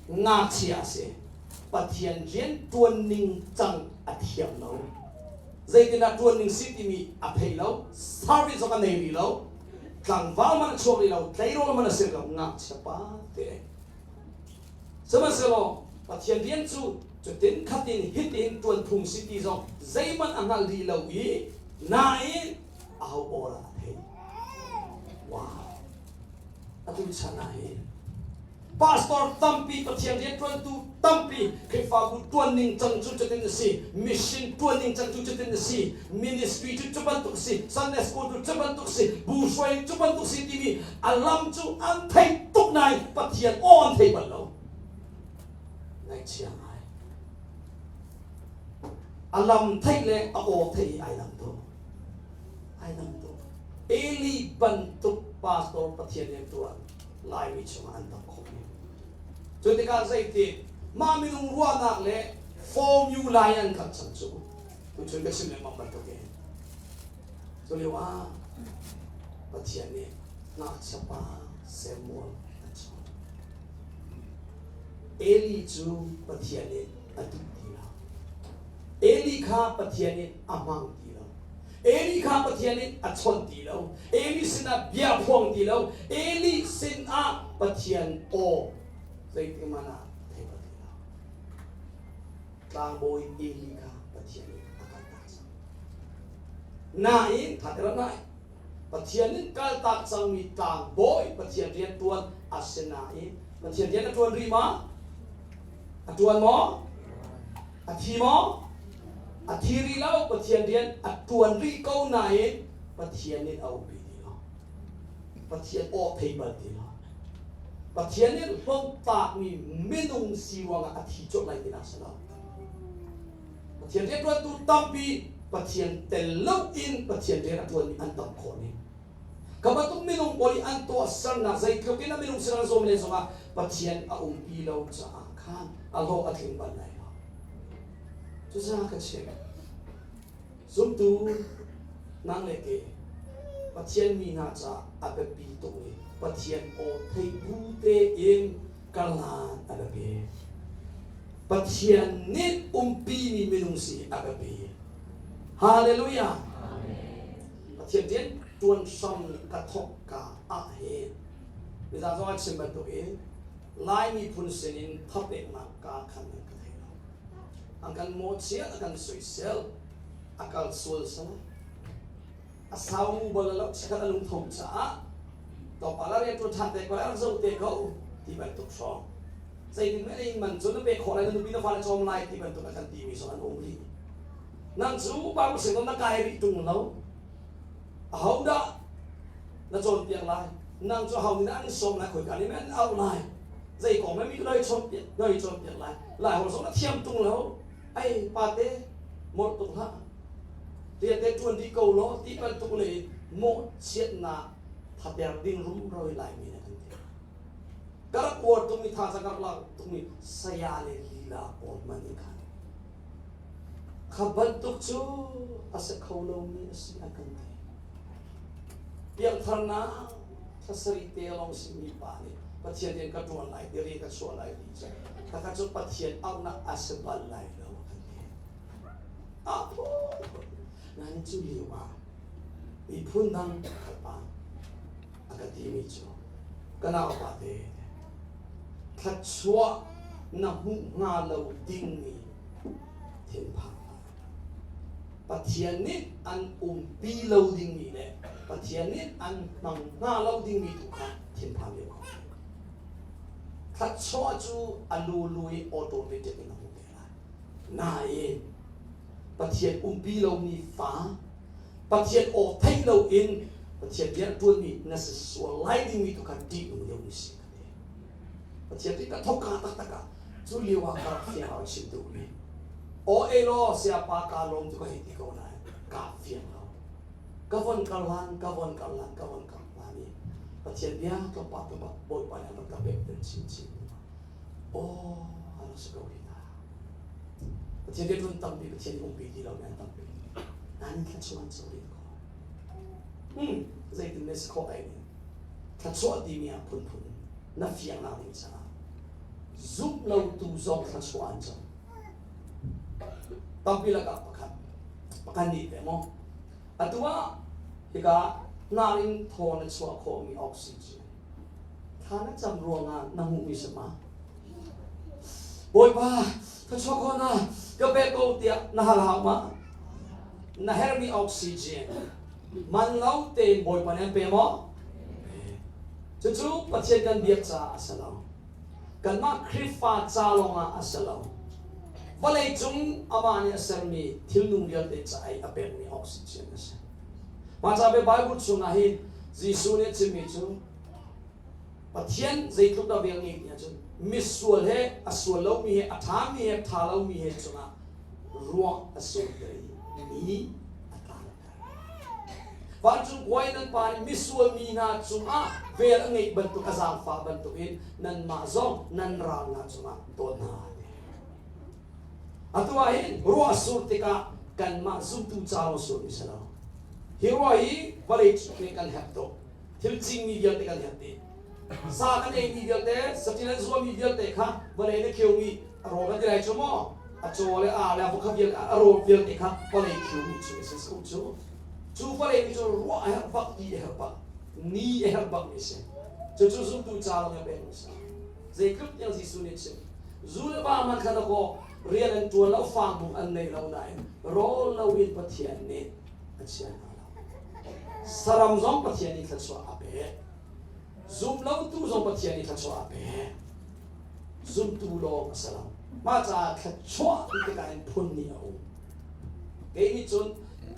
Ngakchia a si. Pathian rian ṭuan ning cang a thiam lo. Zeitindah ṭuan ning si timi a thei lo. Service zong a nei rih lo. Tlangval hmanh a chuak rih lo. Tleirawl hmanh a si rih lo. Ngakchia pa te. Sihmanhsehlaw Pathian rian cu cutin khatin hitin ṭuan phung si ti zong zeihmanh a hngal rih lo i nain aho aw dah a theih? Wow! Atu chan ah hin pastor tampi Pathian rianṭuantu tampi Khrihfabu ṭuan ning cang cu cutin a si, mission ṭuan ning cang cu cutin a si, ministry cu cu bantuk si, Sunday school cu cu bantuk si, bu hruai cu bantuk si timi a lam cu an thei tuk nain Pathian aw an thei bal lo. Ngaihchia ngai. A lam theih le a aw theih i ai dang tuk. Ai dang tuk. Eli bantuk pastor Pathian rianṭuan Laimi chungah an tam khawh mi. Cu tikah zeiti mah minung ruahnak le formula in an kal cang cu. Tuchun ka chim lengmang bantuk in. Cu lio ah Pathian nih ngakchia pa Samuel a chawnh. Eli cu Pathian nih a duh ti lo. Eli kha Pathian nih a hmang ti lo. Eli kha Pathian nih a chawnh ti lo. Eli sinah bia phuang ti lo. Eli sinah Pathian aw zeitik hmanh ah thei bal ti lo. Tlangbawi Eli kha Pathian nih a kaltak cang. Nain, thatera nain, Pathian nih kaltak cangmi tlangbawi Pathian rian ṭuan a si nain Pathian rian a ṭuan rih ma? A ṭuan maw? A thi maw? A thi rih lo. Pathian rian a ṭuan rih ko nain Pathian nih a umpi ti lo. Pathian aw thei bal ti lo. Pathian nih hlonhtakmi minung si ruangah a thi colh lai tinak si lo. Pathian rianṭuantu tampi Pathian tel loin Pathian rian a ṭuanmi an tam khawh ning. Ka bantuk minung pawl i an tuahsernak zeitluk in a minung sin an zawm len zongah Pathian a umpi lo caah khan a hlawh a tling bal lai lo. Cucaah ka chim. Zumtu nang le ke Pathian mi hna caah a biapi tukmi Pathian aw theih bu tein karhlan a biapi. Pathian nih umpimi minung si a biapi. Hallelujah. Pathian rian tuan hram ka thawk ka ah hin nizan zong an chim bantuk in Lai miphun sinin thapeknak ka khan an ka thei lo. An kan mawhchiat, a kan soisel, a kal sual sala. A sau mu bal lo chikat a lungtho caah tlawmpal ah rian ṭuan ṭhan te ko lai rak zoh te ko ti bantuk hrawng zeitin meh in man cu na pek khawh lai na nupi na fale cawm lai ti bantuk a kan timi zong an um rih nang cu Bible sing na kai rih ṭung lo ahodah na cawnpiak lai nang cu ho nih dah an sawm lai khoika nih an auh lai zei kong mi noi cawnpiak noi cawnpiak lai lai holh zong na thiam ṭung lo ai pate molh tuk hlah rian te ṭuan dih ko law ti bantuk le mawhchiatnak thaper ding rumro i Laimi nih kan ti. Ka rak uar tukmi thazaang ka rak lak tukmi saya le lila pawl hmanh nih khan kha bantuk cu a si kho lomi a si a kan ti. Piangtharnak thla sarih te lawng simi pa nih Pathian rian ka ṭuan lai ti rian ka chuah lai ti cu khakha cu Pathian auhnak a si bal lai lo a kan ti. Ah nain cu lio ah miphun dang pakhat pa a ka timi cu ka naupa te thluachuah na hmuh hnga lo dingmi thinphang hlah. Pathian nih an umpi lo dingmi le Pathian nih an hmang hnga lo dingmi tu kha thinphan lio ko. Thluachuah cu a lulu i automatic in a hmu te lai. Nain Pathian umpi lomi fa, Pathian aw theih loin Pathian rian ṭuanmi na si sual lai dingmi tu kha ṭih nung deuhmi si ka ti. Pathian ṭih ka thawk ka taktak ah cu lio ah ka rak fiang lo chim duhmi. Aw elaw sayapa ka lawm tu ka hei ti ko nain kaa fiang lo. Ka von kar lan, ka von kar lan, ka von kar lan i Pathian bia tlawmpal tlawmpal Bawipa nih a van ka pek chinchin. Aw, a rak si ko hi ta. Pathian rianṭuan tampi Pathian nih umpi ti lomi an tampi. Nain thluachuah an co rih ko. Zeitin na si khawh ai ning. Thluachuah timi ah phunphun na fiangnak ding caah zumh. Zum lotu zong thluachuah an co. Tampi lakah pakhat pakhat nih te maw atu ah hika hnar in thaw na chuah khawhmi oxygen thla na cam ruangah na hmuhmi si ma? Bawipa thluachuah khawh na ka pek ko tiah na hal hau ma? Na herhmi oxygen man lo tein Bawipa nih an pe maw? Cucu Pathian kan biak caah a si lo. Kanmah Khrihfa ca lawngah a si lo. Vawlei cung amah nih a sermi thilnung vialte ca i a pekmi oxygen a si. Mah ca Bible chungah hin Jesuh nih a chimmi cu Pathian zeitluk dah vel ngei ti ahcun misual he a sual lomi he a ṭhami he ṭha lomi he cungah ruah a surter i ni a tlangter. Vancung khuai nan pa nih misual mi hna cungah vel a ngeih bantuk a zaangfah bantukin nanmah zong nan ral hna cungah dawt hna. Atu ah hin ruah a sur tikah kanmah zumtu ca lawng surmi si lo. Hi ruah hi vawlei cung nih kan herh tuk. Thil cingmi vialte kan herh dih. Sa kan eimi vialte, saṭil an zuami vialte kha vawlei na khiomi a rawl kan ti lai cu maw? A caw le a le a vokha vialte a rawl vialte kha vawlei khiomi cu a si ko cu. Cu vawlei nih cun ruah a herh bak, ti a herh bak, ni a herh bakmi a si. Cucu zumtu ca lawng i pekmi a si. Zeitluk tiang Jesuh nih a chim. Zu le va hmanh kha dakaw rian an ṭuan lo, fangbung an nei lo nain rawl loin Pathian nih a chia hna lo. Saram zong Pathian nih thluachuah a pek. Zumlotu zong Pathian nih thluachuah a pek. Zumtu lawng a si lo. Mah caah thluachuah ti tikah in phun nih a um. Kei nih cun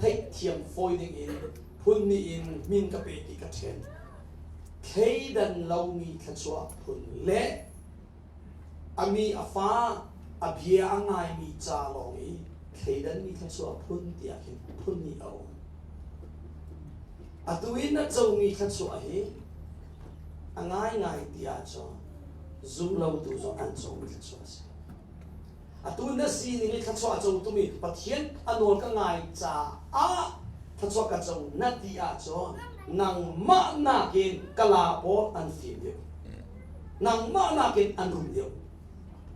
theihthiam fawi ding in phun nih in min ka pe ti ka ṭhen. Thleidan lomi thluachuah phun le a mi a fa a bia a ngaimi ca lawng i thleidanmi thluachuah phun tiah khin phun nih a um. Atu i na comi thluachuah hi a ngaingai ti ahcun zumlotu zong an comi thluachuah a si. Atu na sining i thluachuah a cotumi Pathian a nawl ka ngai caah thluachuah ka co na ti ahcun nangmah nakin kala pawl an fim deuh. Nangmah nakin an rum deuh.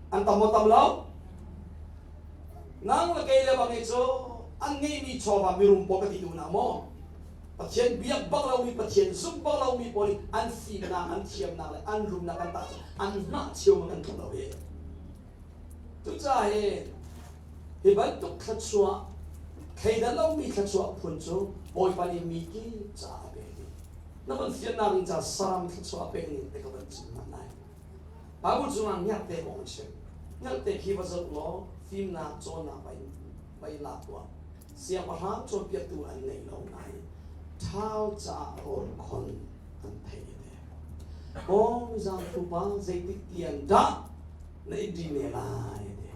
An tam maw tam lo? Nang le kei le bang i cu an ngeihmi chawva mirum pawl ka ti duh na maw? Pathian biak bak lomi, Pathian zumh bak lomi pawl nih an fimnak, an thiamnak le an rumnak an tah an hnah cheu man an tluk lo hi. Cucaah hi hi bantuk thluachuah thleidan lomi thluachuah phun cu Bawipa nih mi kip caah a pek dih. Na van fiannak ding caah saram thluachuah a pek ning te ka van chim hna lai. Bible chungah ngiakte kong a chim. Ngiakte khi va zoh law fimnak cawnnak vai lak tuah. Siangpahrang cawnpiaktu an ngei lo nain ṭhal caah rawl khon an thei te. Aw mizamtu pa zeitik tiang dah na i ṭi ne lai te.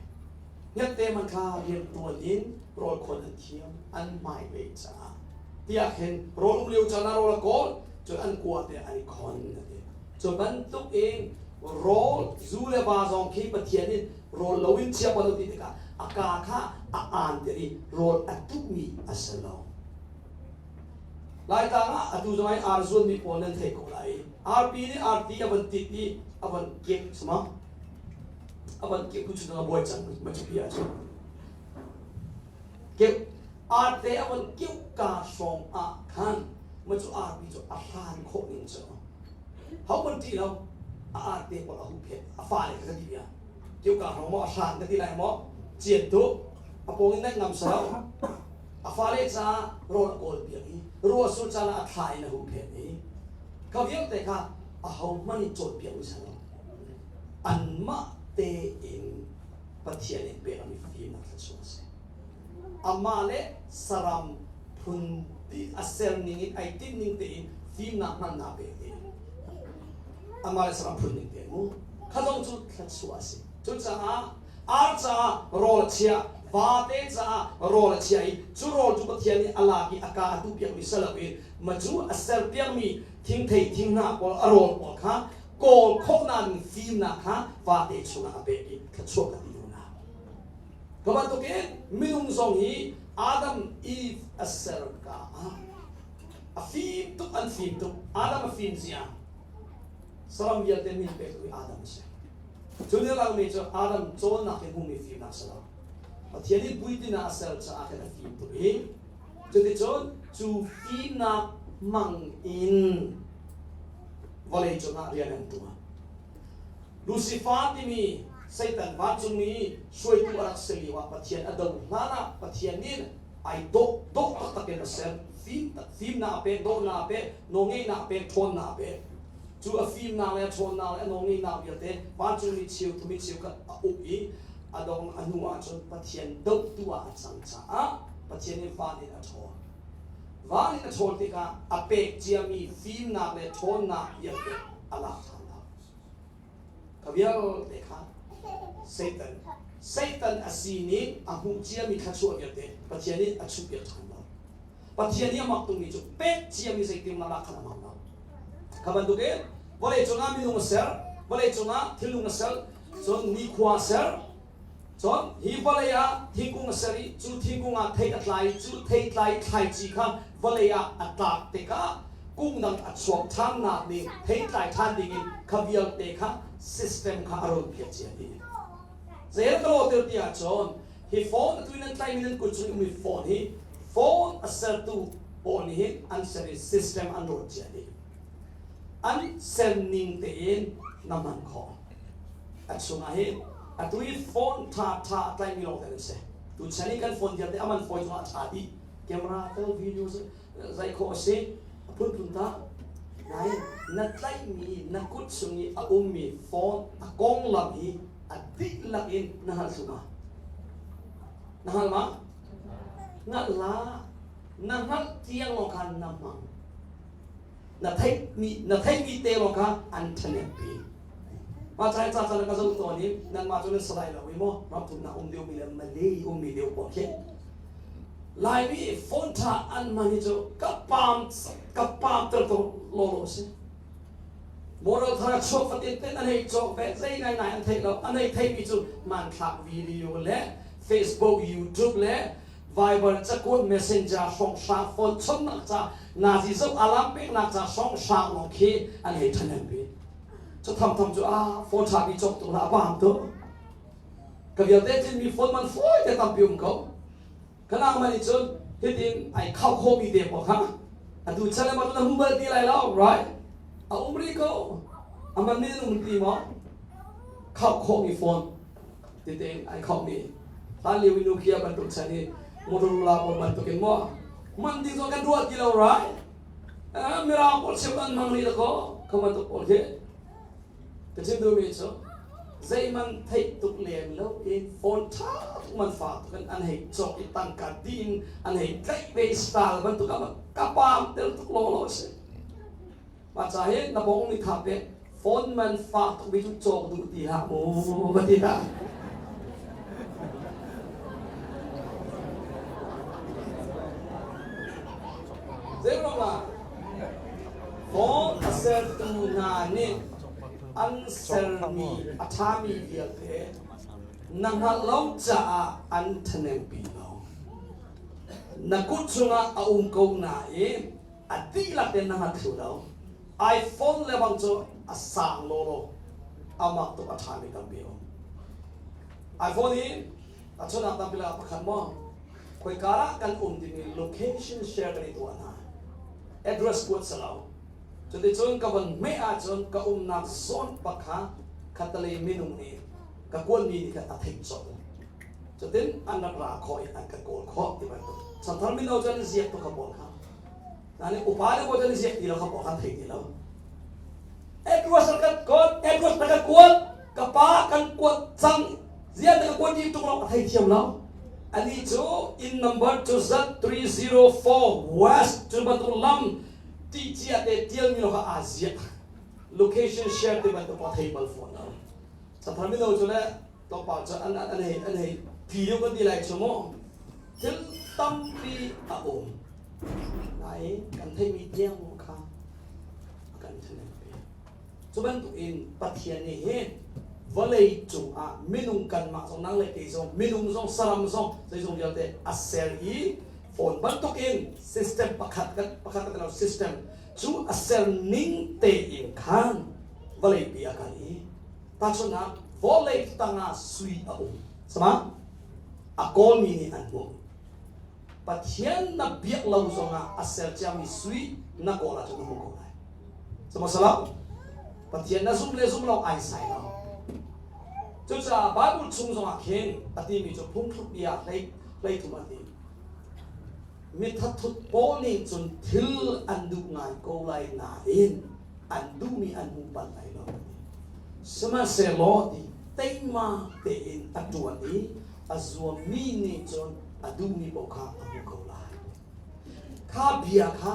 Ngiakte man kha rian ṭuan in rawl khon an thiam an hmailei caah tiah khin rawl um lio caan ah rawl a kawl cun an kua te an i khon a ti. Cu bantuk in rawl zu le va zong khi Pathian in rawl loin chia lo ti tikah a kaa kha a aan ter i rawl a tuhmi a si lo. Laitlang ah atu zong ai ar zuanmi pawl nan thei ko lai. Arpi nih arti a van tit i a van kek sama a van kek tu cu a buai cang ma cu pi ahcun keuh arte a van keuh ka hrawng ah khan ma cu arpi cu a hlan khawh ning cu ho man ṭih lo a arte pawl a huhphenh a fale kha ka ti bia keuka hrawng maw a hlan ka ti lai maw cian tu a pawng in naih ngam si lo a fale caah rawl a kawl piak i ruah sur caan ah a thla in a huhphenh i kha vialte kha a ho hmanh in cawnpiak mi si lo anmah tein Pathian in pekmi fimnak thluachuah a si amah le saram phun a ser ning in ai tinh ning tein fimnak hmannak pek ding amah le saram phun ning tein mu kha zong cu thluachuah a si cucaah ar caah rawl a chiah vate caah rawl a chiah i cu rawl cu Pathian nih a lak i a ka a tuh piakmi si loin ma cu a ser piakmi thingthei thinghnah pawl a rawl pawl kha kawl khawhnak ding fimnak kha vate chungah a pek i thluachuah ka ti duhnak Ka bantukin minung zong hi Adam Eve a ser ka ah a fim tuk an fim tuk Adam a fim zia saram vialte min pek tu Adam a si. Cu nih a langmi cu Adam cawnnak in hmuhmi fimnak si lo. Pathian nih puitin ah a ser caah khan a fim tuk i cuticun cu fimnak hmang in vawlei cungah rian an ṭuan. Lucifer timi Satan vancungmi hruaitu a rak si lio ah Pathian a do hlan ah Pathian nih ai dawh dawh taktak in a ser. Fim fimnak a pek, dawhnak a pek, nawlngeihnak a pek, ṭhawnnak a pek. Cu a fimnak le a ṭhawnnak le a nawlngeihnak vialte vancungmi cheu thum i cheukhat a uk i a dong a hnu ahcun Pathian dohtu ah a cang caah Pathian nih van in a ṭhawl. Van in a ṭhawl tikah a pek ciami fimnak le ṭhawnnak vialte a lak ṭhan lo. Kha vialte kha Satan Satan a sining a hmuh ciami thluachuah vialte Pathian nih a chuhpiak ṭhan lo. Pathian nih a mak tungmi cu pek ciami zeitin na lak khan a hmang lo. Kha bantukin vawlei cungah minung a ser, vawlei cungah thilnung a ser, cun nikhua a ser, cun hi vawlei ah thingkung a ser i cu thingkung ah thei a tlai i cu thei tlai i thlaici kha vawlei ah a tlak tikah kung dang a chuak ṭhannak ning thei tlai ṭhan dingin kha vialte kha system kha a ron piak cia dih. Zei ka lawhter ti ahcun hi phone atu in an tlaihmi nan kut cung i ummi phone hi phone a sertu pawl nih hin an ser i system an rawn cia dih. An ser ning tein na hman khawh. A chungah hin atu i phone ṭha ṭha a tlaihmi lawng te an si. Tuchan i kan phone vialte a man fawi zongah a ṭha dih. Camera tel video zaih khawh a si. A phunphun ta. Nain na tlaihmi na kut chung i a ummi phone a konglam hi a dihlak in na hngalh thlu ma? Na hngal ma? Hngalh hlah. Na hngalh tiang lawng khan na hmang. Na theihmi na theihmi te lawng kha an ṭhahnempi. Mah ca ca ca ka zoh tawn i nanmah cu nan salai lo i maw ramthumnak um deuhmi le Malay ummi deuh pawl khi Laimi phone ṭha an hman hi cu ka paam ka paam ter to law law si. Moral thar a chuak fatin ten an hei cawk ve zei ngaingai an theih lo an hei theihmi cu hmanthlak video le Facebook YouTube le Viber cakuat Messenger hrawnghrang phone chonnak ca nazi zoh alarm peknak ca hrawnghrang lawng khi an hei ṭhahnem pi cu tham tham cu a phone ṭha bi cawk tuk la a paam tuk ka vialte cin mi phone man fawi te tampi um ko Kanang man nih cun hitin ai khauh khawhmi te pawl kha atu chan le na hmu bal ti lai lo right a um rih ko a man nih an um ti maw khauh khawhmi phone tete ai khauhmi hlan lio i Nokia bantuk chan i Motorola pawl bantuk in maw man ding zong kan ruah ti lo right mirang pawl chim an hmang rih ko kha bantuk pawl khi Ka chim duhmi cu zeihmanh theih tuk lem lo in phone ṭha tuk man fa tuk in an hei cawk i tangka dih in an hei tlaih ve i style bantuk ah ka paam tel tuk lawlaw a si. Mah ca hi na bong nih kha pek phone man fak tuk mi cu cawk duh ti hlah mu ka ti hna. Zeiruangah Phone a sertu hna nih an sermi a ṭhami vialte na hngalh lo caah an ṭhahnempi lo. Na kut chungah a um ko nain a dihlak in na hngal thlu lo. iPhone le bang cu a sang lawlaw. A mak tuk a ṭhami tampi a um. iPhone hi a chunak tampi lakah pakhat maw khoika ah kan um timi location share kan i tuah hna. Address kuat si lo. Cuticun ka von hmeh ahcun ka umnak zawn bak kha khattelei minung nih ka kuanmi nih khan a theih colh. Cutin an rak ra khawh i an ka kawl khawh ti bantuk. Chanthar mino cu an i ziak tuk kha pawl kha. Nain upa deuh pawl cu an i ziak ti lo kha pawl kha an thei ti lo. Address rak kan kuat, address rak kan kuat, ka pa kan kuat cang. Ziah na ka kuat ti tuk lo a thei thiam lo. Ani cu inn number cu zat 304 West cu bantuk lam ti cia te tialmi lo kha aa ziak. Location share ti bantuk a thei bal fawn lo. Chanthar mino cu le tlawmpal cu an an hei an hei tli deuh kan ti lai cu mu. Thil tampi a um. Nain kan theihmi tiang kha a kan ṭhahnem pi. Cu bantukin Pathian nih hin vawlei cungah minung kanmah zong nang le kei zong minung zong saram zong zeizong vialte a ser i phone bantukin system pakhat kan pakhat kan lo system cu a ser ning tein khan vawlei pi a kal i tahchunhnak Vawlei tangah sui a um. Sama? A kawlmi nih an hmuh. Pathian na biak lo zongah a ser ciami sui na kawl ahcun na hmu ko lai. Sama salam? Pathian na zum le zum lo ai sai lo. Cucaah Bible chung zongah khin a timi cu phungthluk bia hlei hlei thum a ti. Mithatthut pawl nih cun thil an duh ngai ko lai nain an duhmi an hmu bal lai lo. Sihmanhsehlaw ti teima tein a ṭuan i a zuammi nih cun a duhmi paoh kha a hmu ko lai. Kha bia kha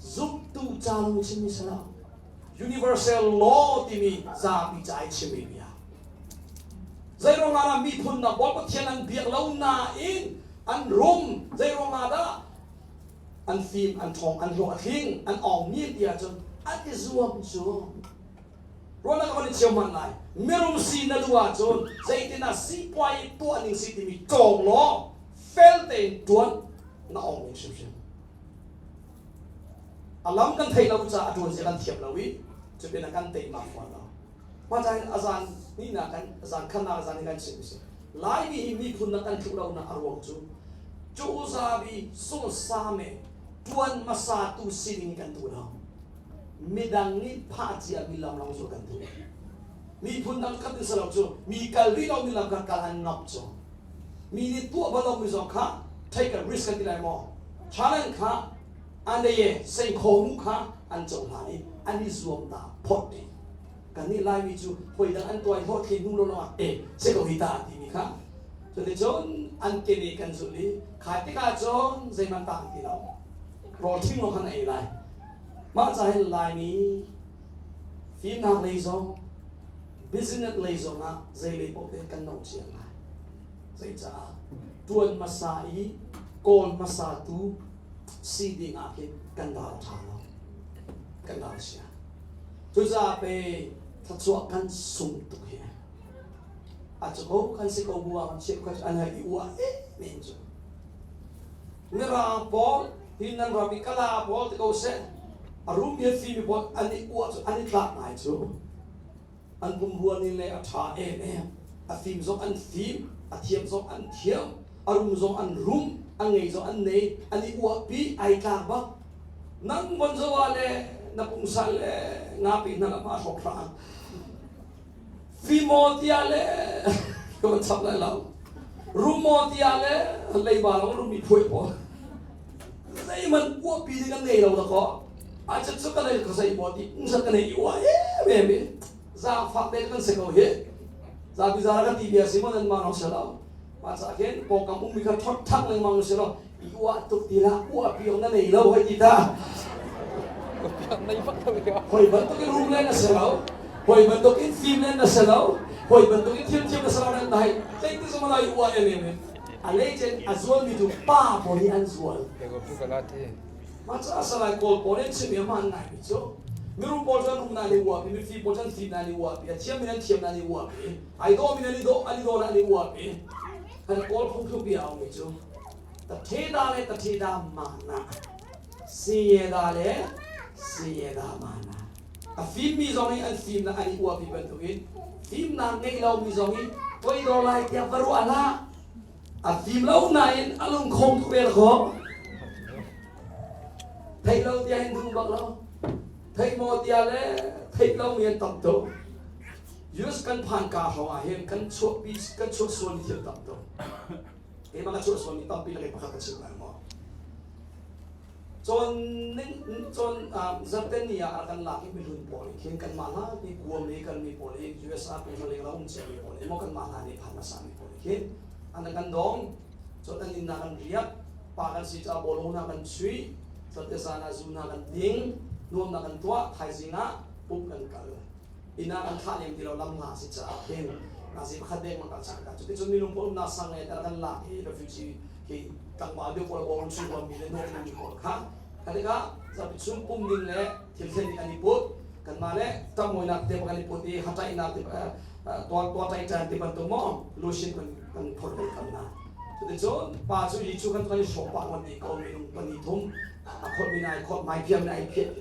zumtu ca lawng chimmi si lo. Universal law timi zapi ca i chimmi bia. Zeiruang ah dah miphun dang pawl Pathian an biak lo nain an rum? Zeiruang ah dah an fim, an ṭhawng, an hlawh a tling, an awng mi ti ahcun an i zuam cu. Ruahnak ka van i cheu hmanh lai. Mirum si na duh ahcun zeitin ah sipuai tuah ning si timi cawng law fel tein ṭuan na awng ning hrimhrim. A lam kan theih lo caah a ṭuan zia kan thiam lo i cutin a kan teima fawn lo. Hmacain a zan hnihnak kan zan khatnak zan hi kan chim si. Laimi hi miphun na kan tluk lonak a ruang cu cu uzabi sungsame ṭuan hmasa tu sining kan duh lo. Midang nih phah ciami lam lawng cu kan duh. Miphun dang khat in si lo cu mi kal rih lomi lam kha kal an ngamh cu. Mi nih tuah bal lomi zong kha take a risk kan ti lai maw? Challenge kha an ye sengkhaw mu kha an cohlan i an i zuam ta phot ding. Kannih Laimi cu hawi dang an tuai hlawhtlin hnu lawlaw ah e si ko hi ta timi kha cuticun an kene kan zulh i kha tikah cun zeihmanh tang ti lo rawl ṭhing lawng khan a ei lai. Mah ca hin Laimi fimnak lei zong business lei zong ah zei lei paoh te kan no cia ngai. Zeicaah ṭuan hmasa i kawl hmasa tu si ding ah khin kan ral ṭha lo. Kan ral chia. Cucaah pe thluachuah kan sung tuk hi. A cu ko kan si ko bu ah kan chim kha an hei i uah eh men cu. Mirang pawl hi nan ram i kala pawl ti ko seh a rum mi fimi pawl an i uah cu an i tlak ngai cu. An pumrua ning le a ṭha em em. A fim zong an fim, a thiam zong an thiam, a rum zong an rum, a ngei zong an nei, an i uahpi ai tlak bak. Nang von zo ah le na pungsan le ngapi hna lam ah hrawk hra. Fimo tiah le ka van chap lai lo. Rumo tiah le leiba long rumi phuai pawl. Zeihmanh uahpi ding kan ngei lo da kaw. A cat cu ka nei ka zei maw ti pungsan ka nei i uah em em i zaangfak te kan si ko hi. Zapi zara kan ti bia si maw nan mah nong si lo. Mah ca khin pawngkam ummi kha thot thang lengmang si lo. I uah tuk ti lah uah pi na nei lo hoi ti ta. Hoi bantuk in rum le na si lo. Hoi bantuk in fim le na si lo. Hoi bantuk in thil thiam na si lo nan dai. Zei ti zong lai uah em em. A lei cen a zual mi tu pa pawl hi an zual. Mah ca salai kawl pawl in chim i hmaan ngai mi cu mirum pawl cu an rum na ni uah pi mifim pawl cu an fim na ni uah pi a thiam min an thiam na ni uah pi ai dawh min an i dawh an i dawh na ni uah pi kan kawl phungthluk bia a um mi cu Tatheda le tatheda mana siyeda le siyeda mana a fimmi zong nih an fimnak an i uahpi bantukin fimnak ngei lomi zong nih toidor lai tiah va ruah hlah a fim lo nain a lungkhong tuk ve kho theih lo tiah hin duh bak lo theih maw tiah le theih lo mi an tam tuk US kan phan ka hrawng ah hin kan chuahpi kan chuah sual mi thil tam tuk Keimah ka chuah sualmi tampi le pakhat ka chim lai maw? Cawn ning cawn zarhten ni ah kan lak i mihlun pawl nih khin kanmah hna ti guam i kalmi pawl i US ah kum leng la um ciami pawl nih maw kanmah hna nih phan hmasa mi pawl nih khin an kan dong cun an inn ah kan riak pa kan si caah bawlung hna kan chuih zarte zan ah zu hna kan ding nuamnak kan tuah thaizing ah pumh kan kal inn ah kan thlah lem ti lo lam hla si caah hin nazi pakhat deng mang ka ka cuti cun minung pawl umnak sang le tar kan lak i refugee hi tlangval deuh pawl bawlung chung mi le nuam mi pawl kha kha tikah zapi chung pum ding le thil thlen ding an i put kanmah le tammuinak te kan i put i haṭaihnak te tuan tua ṭai ṭan ti bantuk maw lotion kan kan phorh kan kam na cuticun pa cu hi cu kan kan i hrawk pah ngon ti ko minung pani thum a khot mi nai khot mai phiam nai phiat ti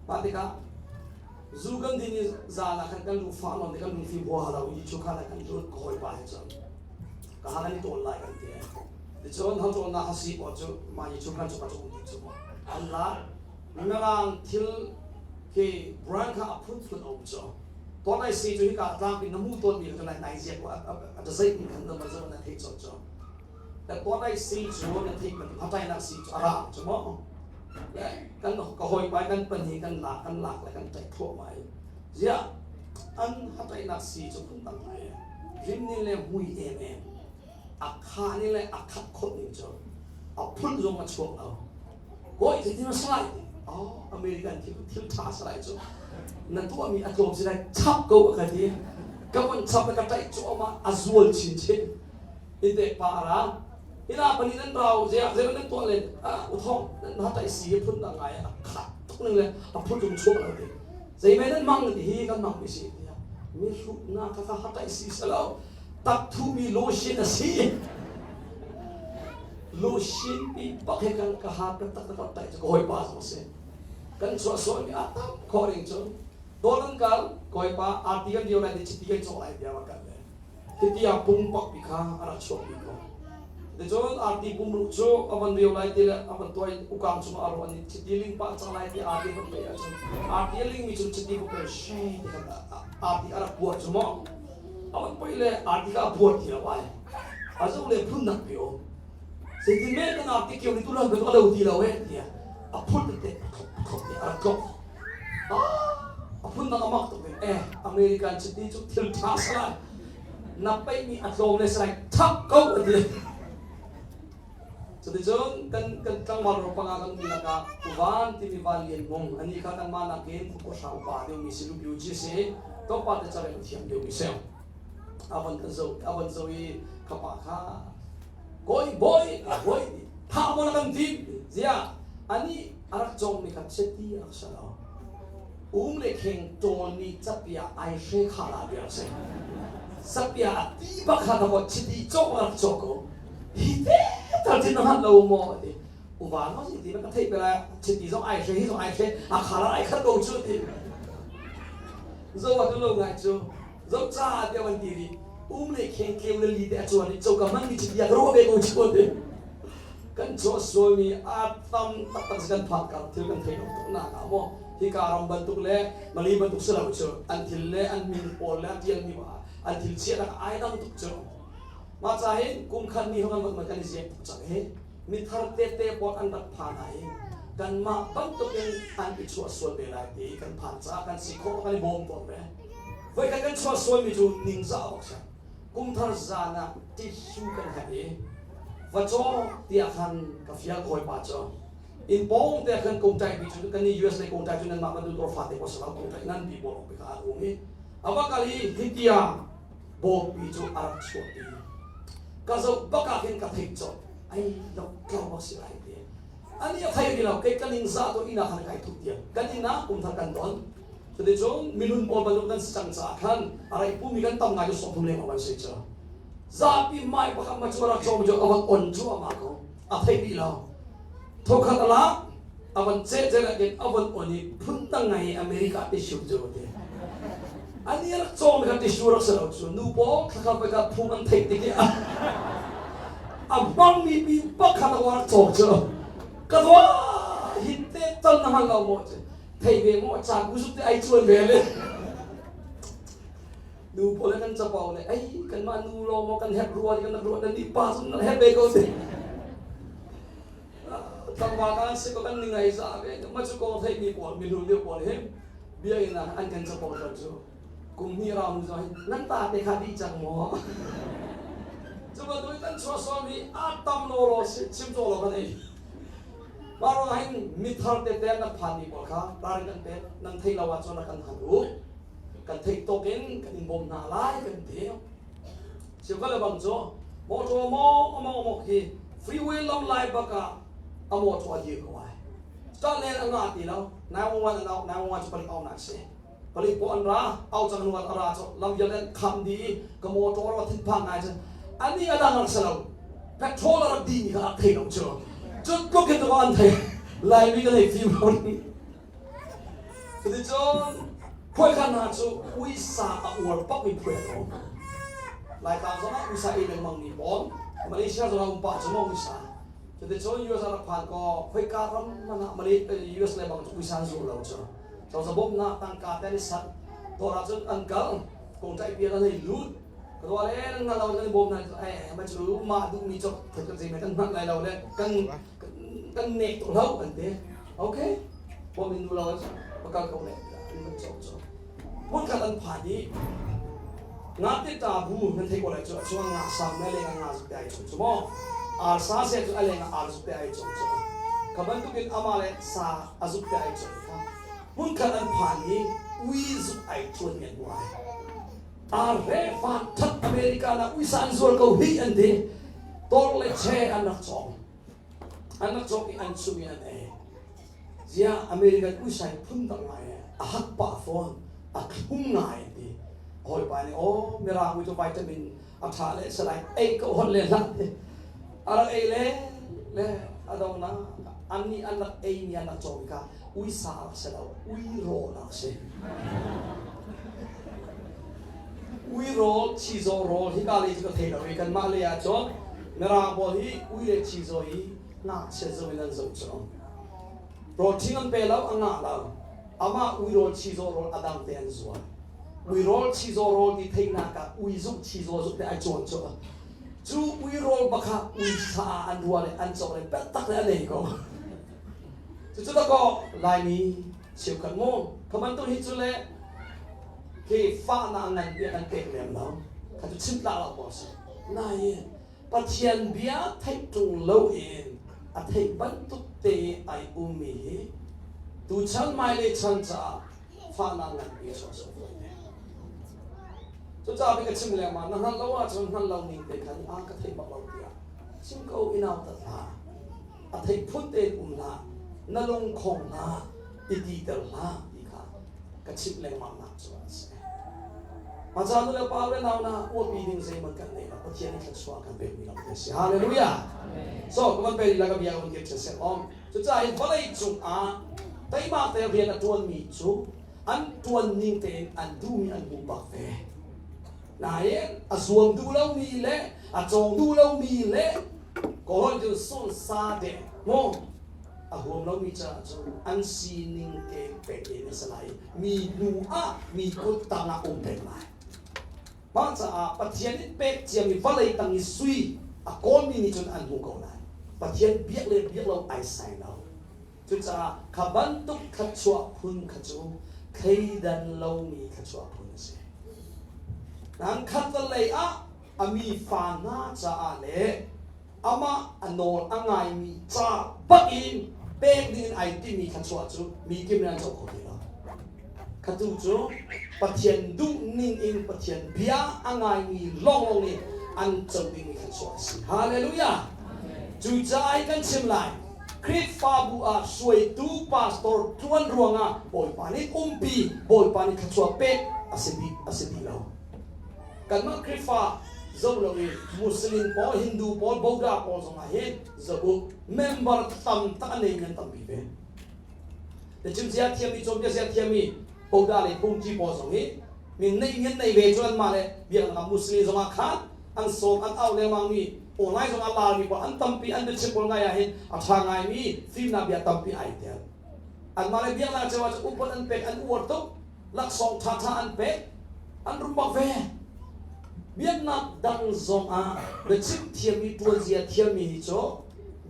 mah tikah. Zu kan din i zan ah khan kan lungfah nawn te kan lungfim huaha lo i cu khan ah kan lut ka hawipa he cun ka han an i tawl lai kan ti. Ticun han tawlnak ha si pawl cu mah i cu khan cu ka cu um ti cu an la mirang thil khi brand kha a phunphun a um cu. Tawn ai si cu hika tlangpi na mu tawn mi kha nai nai ziak a zeih ning khan na ma zo na theih colh cu. Tawn ai si cu na theih bantuk hatainak si cu a rang cu maw. Kan ka hawipa kan pahnih kan lak kan lak le kan ṭaih thluahmah i ziah an hatainak si cu phun dang ngai rim nih le mui em em a kha nih le a khat khawt ning cu a phun zong a chuak lo kawi zeitin a salai oh American thil thil ṭha salai cu na tuahmi a tlawm si lai chap ko a ka ti ka von chap le ka ṭaih cuahmah a zual chinchin ite pa ra ina pani nan rau ziah zei nan tuah len uthong nan ha tai si phun dang ngai a khat tuk ning le a phun tung chuak lo ti zei me nan mang ti hi kan mang mi si ti mi hruh na ka ka ha tai si salo tak thu mi lotion a si lotion pi bak he kan ka ha tak tak tak tai ko hoi pa zong si kan chuah sual mi a tam kho ring chu dolan kal koi pa arti kan dio lai ti chiti kan chok lai bia kan le Hiti ah pumpak pi kha a rak chuakmi ko. Ticun arti pumruk cu a van rio lai ti le a van tuai ukang chungah a ruan i chiti ling pah cang lai ti arti van pe ahcun arti a lingmi cu chiti va pe she ti khan arti a rak buar cu maw a van poi le arti kha a buar ti lo ai a zoh le phun nak pi um zeitin men kan arti kio ni tulan bantuk a lo ti lo eh tiah a phun tete a thlop thlop te a rak tlok A phundang a mak tuk ve. Eh, American chiti cu thil ṭha salai. Na peihmi a tlawm le salai thak ko a ti. Cuticun kan kan tlangval ro panga kan um lakah Uvan timi Van Lian Hmung ani kha kanmah nakin kum hra upa deuhmi si lupiu ci si tlawmpal te carel a thiam deuhmi si. A van kan zo a van zo i ka pa kha kawi bawi bawi tha maw na kan tim ziah ani a rak cawngmi kha chiti a rak si lo. Um le kheng ṭawlmi capia ai hre kha la bia si. Sapia a ti bak kha ka chiti cawk a rak cawk ko. Hi te tal cin na hman lo maw ti. Uva no si ti ka theih pe lai chiti zong ai hre hi zong ai hre a kha la ai khat ko chu ti. Zo wa tu lo ngai cu zo cha te wan ti ri um le kheng tleu le li te a chuan i choka man mi chiti a ka ruah ve ko chu ti. Kan chuah sualmi a tam taktak si kan phak kar thil kan thei lo tuk nak ah maw hika ram bantuk le mali bantuk si lo cu an thil le an min pawl le a tialmi an thil chiahnak ai dang tuk cu mah ca hin kum khat ni hong kan kan i ziak tuk cang hi mithar tete pawl an rak phan ah hin kanmah bantuk in an i chuah sual ve lai ti kan phan caah kan si khawh kan i bawm tawn ve voi kan kan chuah sualmi cu ningzah awk si Kumthar zan ah tissue kan herh i va caw tiah khan ka fial kawipa cu inn pawng te khan kongtai pi cu kan ni US lei kongtai cu nanmah bantuk dawr fate ko salau kongtai ngan pi pawl pi kha an um i a va kal i hitia bawpi cu a rak chuah pi ka zoh bak ah khin ka theih colh ai lo tlo bak si lai ti ani a thei ri lo kei kan ing za to ina khan kai thup tiang kan inn ah kumthar kan don Cuticun milun pawl bantuk kan si cang caah khan a rai pumi kan tam ngai cu 30 leng an si cu. Zapi mai pakhat ma cu a rak cawm cu a van on cu a mah ko. A thei dih lo. Thokhat a lak a van ceh ceh in a van on i phun dang ngai America tissue cu ti. Ani rak cawm kha tissue rak si lo cu nu pawl thlakhat pakhat phung an theih tik i a hmangmi pi pakhat a rak cawm cu ka dua hi te tal na hman lo maw cu thei ve maw ca ku zuk te ai chuan ve le nu pawl kan capau le ai kan mah nu lo maw kan herh rua kan ruah nan nih pa zong nan herh ve ko si tlangval kan si ko kan ni ngai za ve ma cu ko thei mi pawl mi hlun deuh pawl hi bia in an kan capau ton cu kum hnih rau nu zong nan ta te kha dih cang maw cu bantuk kan chuah sual mi a tam lo lo chim caw lo kan ei Mah ruangah hin mithar tete an rak phanmi pawl kha ralrin kan pek. Nan theih lo ahcun rak kan hal u. Kan theih tawk in kan in bawm hna lai kan ti. Cheukhat le bang cu motor maw a mong mok hi freeway lam lai bak ah a motor a dir ko ai. Cah len a ngah ti lo. 911 an auh, 911 cu palik auhnak a si. Palik pawl an ra, au cang hnu ah a ra cu lam vialte an kham dih i ka motor a thinphang ngai cun ani a dang rak si lo. Petrol a rak dihmi kha a thei lo cu. Cu tluk in an thei. Laimi kan hei fim lo. Cuticun Khuaikhan hna cu uisa a uar bakmi phu an um. Laitlang zongah uisa ei lengmang mi pawl, Malaysia zongah um pah cu maw uisa. Cuticun US ah rak phan kaw khoika ram hmanh ah Malay US le bang cu uisa an zul lo cu. Cozah bawmhnak tangka te an i sat. Dawr ah cun an kal. Kawngṭaih pial an hei lut. Ka dua le nan hngal lo kan i bawm hna eh ma cu mah duhmi cawk thei kan zei kan hngalh lai lo le kan kan nek tuk lo an ti. Okay. Bawm in duh lo va kal ko le an van cawk cu. Hmunkhat an phan i ngate ta bu nan thei ko lai cu a chung nga sam le leng nga zuk te ai chung cu maw arsa se cu a leng ah ar zuk te ai chung cu kha bantukin ama le sa a zuk te ai chung kha hmunkhat an phan i ui zuk ai chuan mi an hmu ai ar re van that America na uisa an zual ko hi an ti tor le che an rak cawng an rak cawk i an chum i an ei Ziah American uisai phun dang ngai a hak pah fawn a thlum ngai an ti. Hawipa nih aw mirang ui cu vitamin a ṭha le salai ei ko hon le hlah ti. A rak ei le le a dong na an nih an rak ei mi an rak cawm ka uisa a rak si lo ui rawl a rak si. Ui rawl chizaw rawl hi ka lei cu ka thei lo i kanmah lei ah cun mirang pawl hi ui le chizaw hi ngakchia zoh in an zoh cu. Rawl ṭhing an pe lo, a ngah lo. Amah ui rawl chizaw rawl a dang te an zuar. Ui rawl chizaw rawl ti theihnak ah ui zuk chizaw zuk te ai cawn cu. Cu ui rawl bakha ui sa ah an rua le an cawk le tak le an ei ko. Cucu dakaw Laimi cheukhat mu kha bantuk hi cu le khi fahnak ngan pi an pek lem lo. Kha cu chim tlak lo maw si. Nain Pathian bia theih ṭung loin a theih bantuk te ai ummi hi tuchan hmailei chan caah fahnak nganpi a chuah sawh fawn ve. Cucaah ka chim lengmang na hngalh lo ahcun hngalh lo ning te khan a ka theih bak lo tiah chim ko i nautat hlah. A theih phun tein um hlah. Na lungkhong hlah, i titer hlah ti kha ka chimh lengmang nak cu a si. Maca nu le pa le nau na uapi ding zeihmanh kan nei lo Pathian nih thluachuah kan pekmi lam te si. Hallelujah. So ka van pe la ka bia ka van kir sek om. Cucaah hin vawlei cung ah teimak te rian a tuanmi cu an tuan ning tein an duhmi an hmu bak ve. Nain a zuam duh lomi le a cawng duh lomi le kawl cu sun sa de mu a huam lomi caah cun an sining te pek in a si lai mi hnu ah mi kut tangah um peng lai mah caah Pathian nih pek ciami vawlei tang i sui a kawlmi nih cun an hmu ko lai Pathian biak le biak lo ai sai lo cucaah kha bantuk thluachuah phun kha cu thleidan lomi thluachuah phun a si nang khat lei ah a mi fa hna caah le amah a nawl a ngaimi ca bak in pek ding in ai timi thluachuah cu mi kim nih an co kho ti lo. Khatu cu Pathian duh ning in Pathian bia a ngaimi lawnglawng nih an co dingmi thluachuah a si. Hallelujah! Cucaah hi kan chim lai. Khrihfabu ah hruaitu pastor ṭuan ruangah Bawipa nih umpi, Bawipa nih thluachuah pek a si dih a si dih lo. Kanmah Khrihfa zoh loin Muslim pawl, Hindu pawl, Buddha pawl zongah hin zoh member tam tak a neimi an tampi ve. Na chimzia thiammi, cawnpiakzia thiammi Buddha le phungki pawl zong hi min neih min nei ve cu anmah le biaknak ah Muslim zongah khan an sawm an auh lengmangmi online zongah larmi pawl an tampi an biachim pawl ngai ah hin a ṭha ngaimi fimnak bia tampi ai tel. Anmah le biaknak cio ah cun upat an pek an uar tuk laksawng ṭhaṭha an pek an rum bak ve biaknak dang zong ah biachim thiammi ṭuanzia thiammi hi cu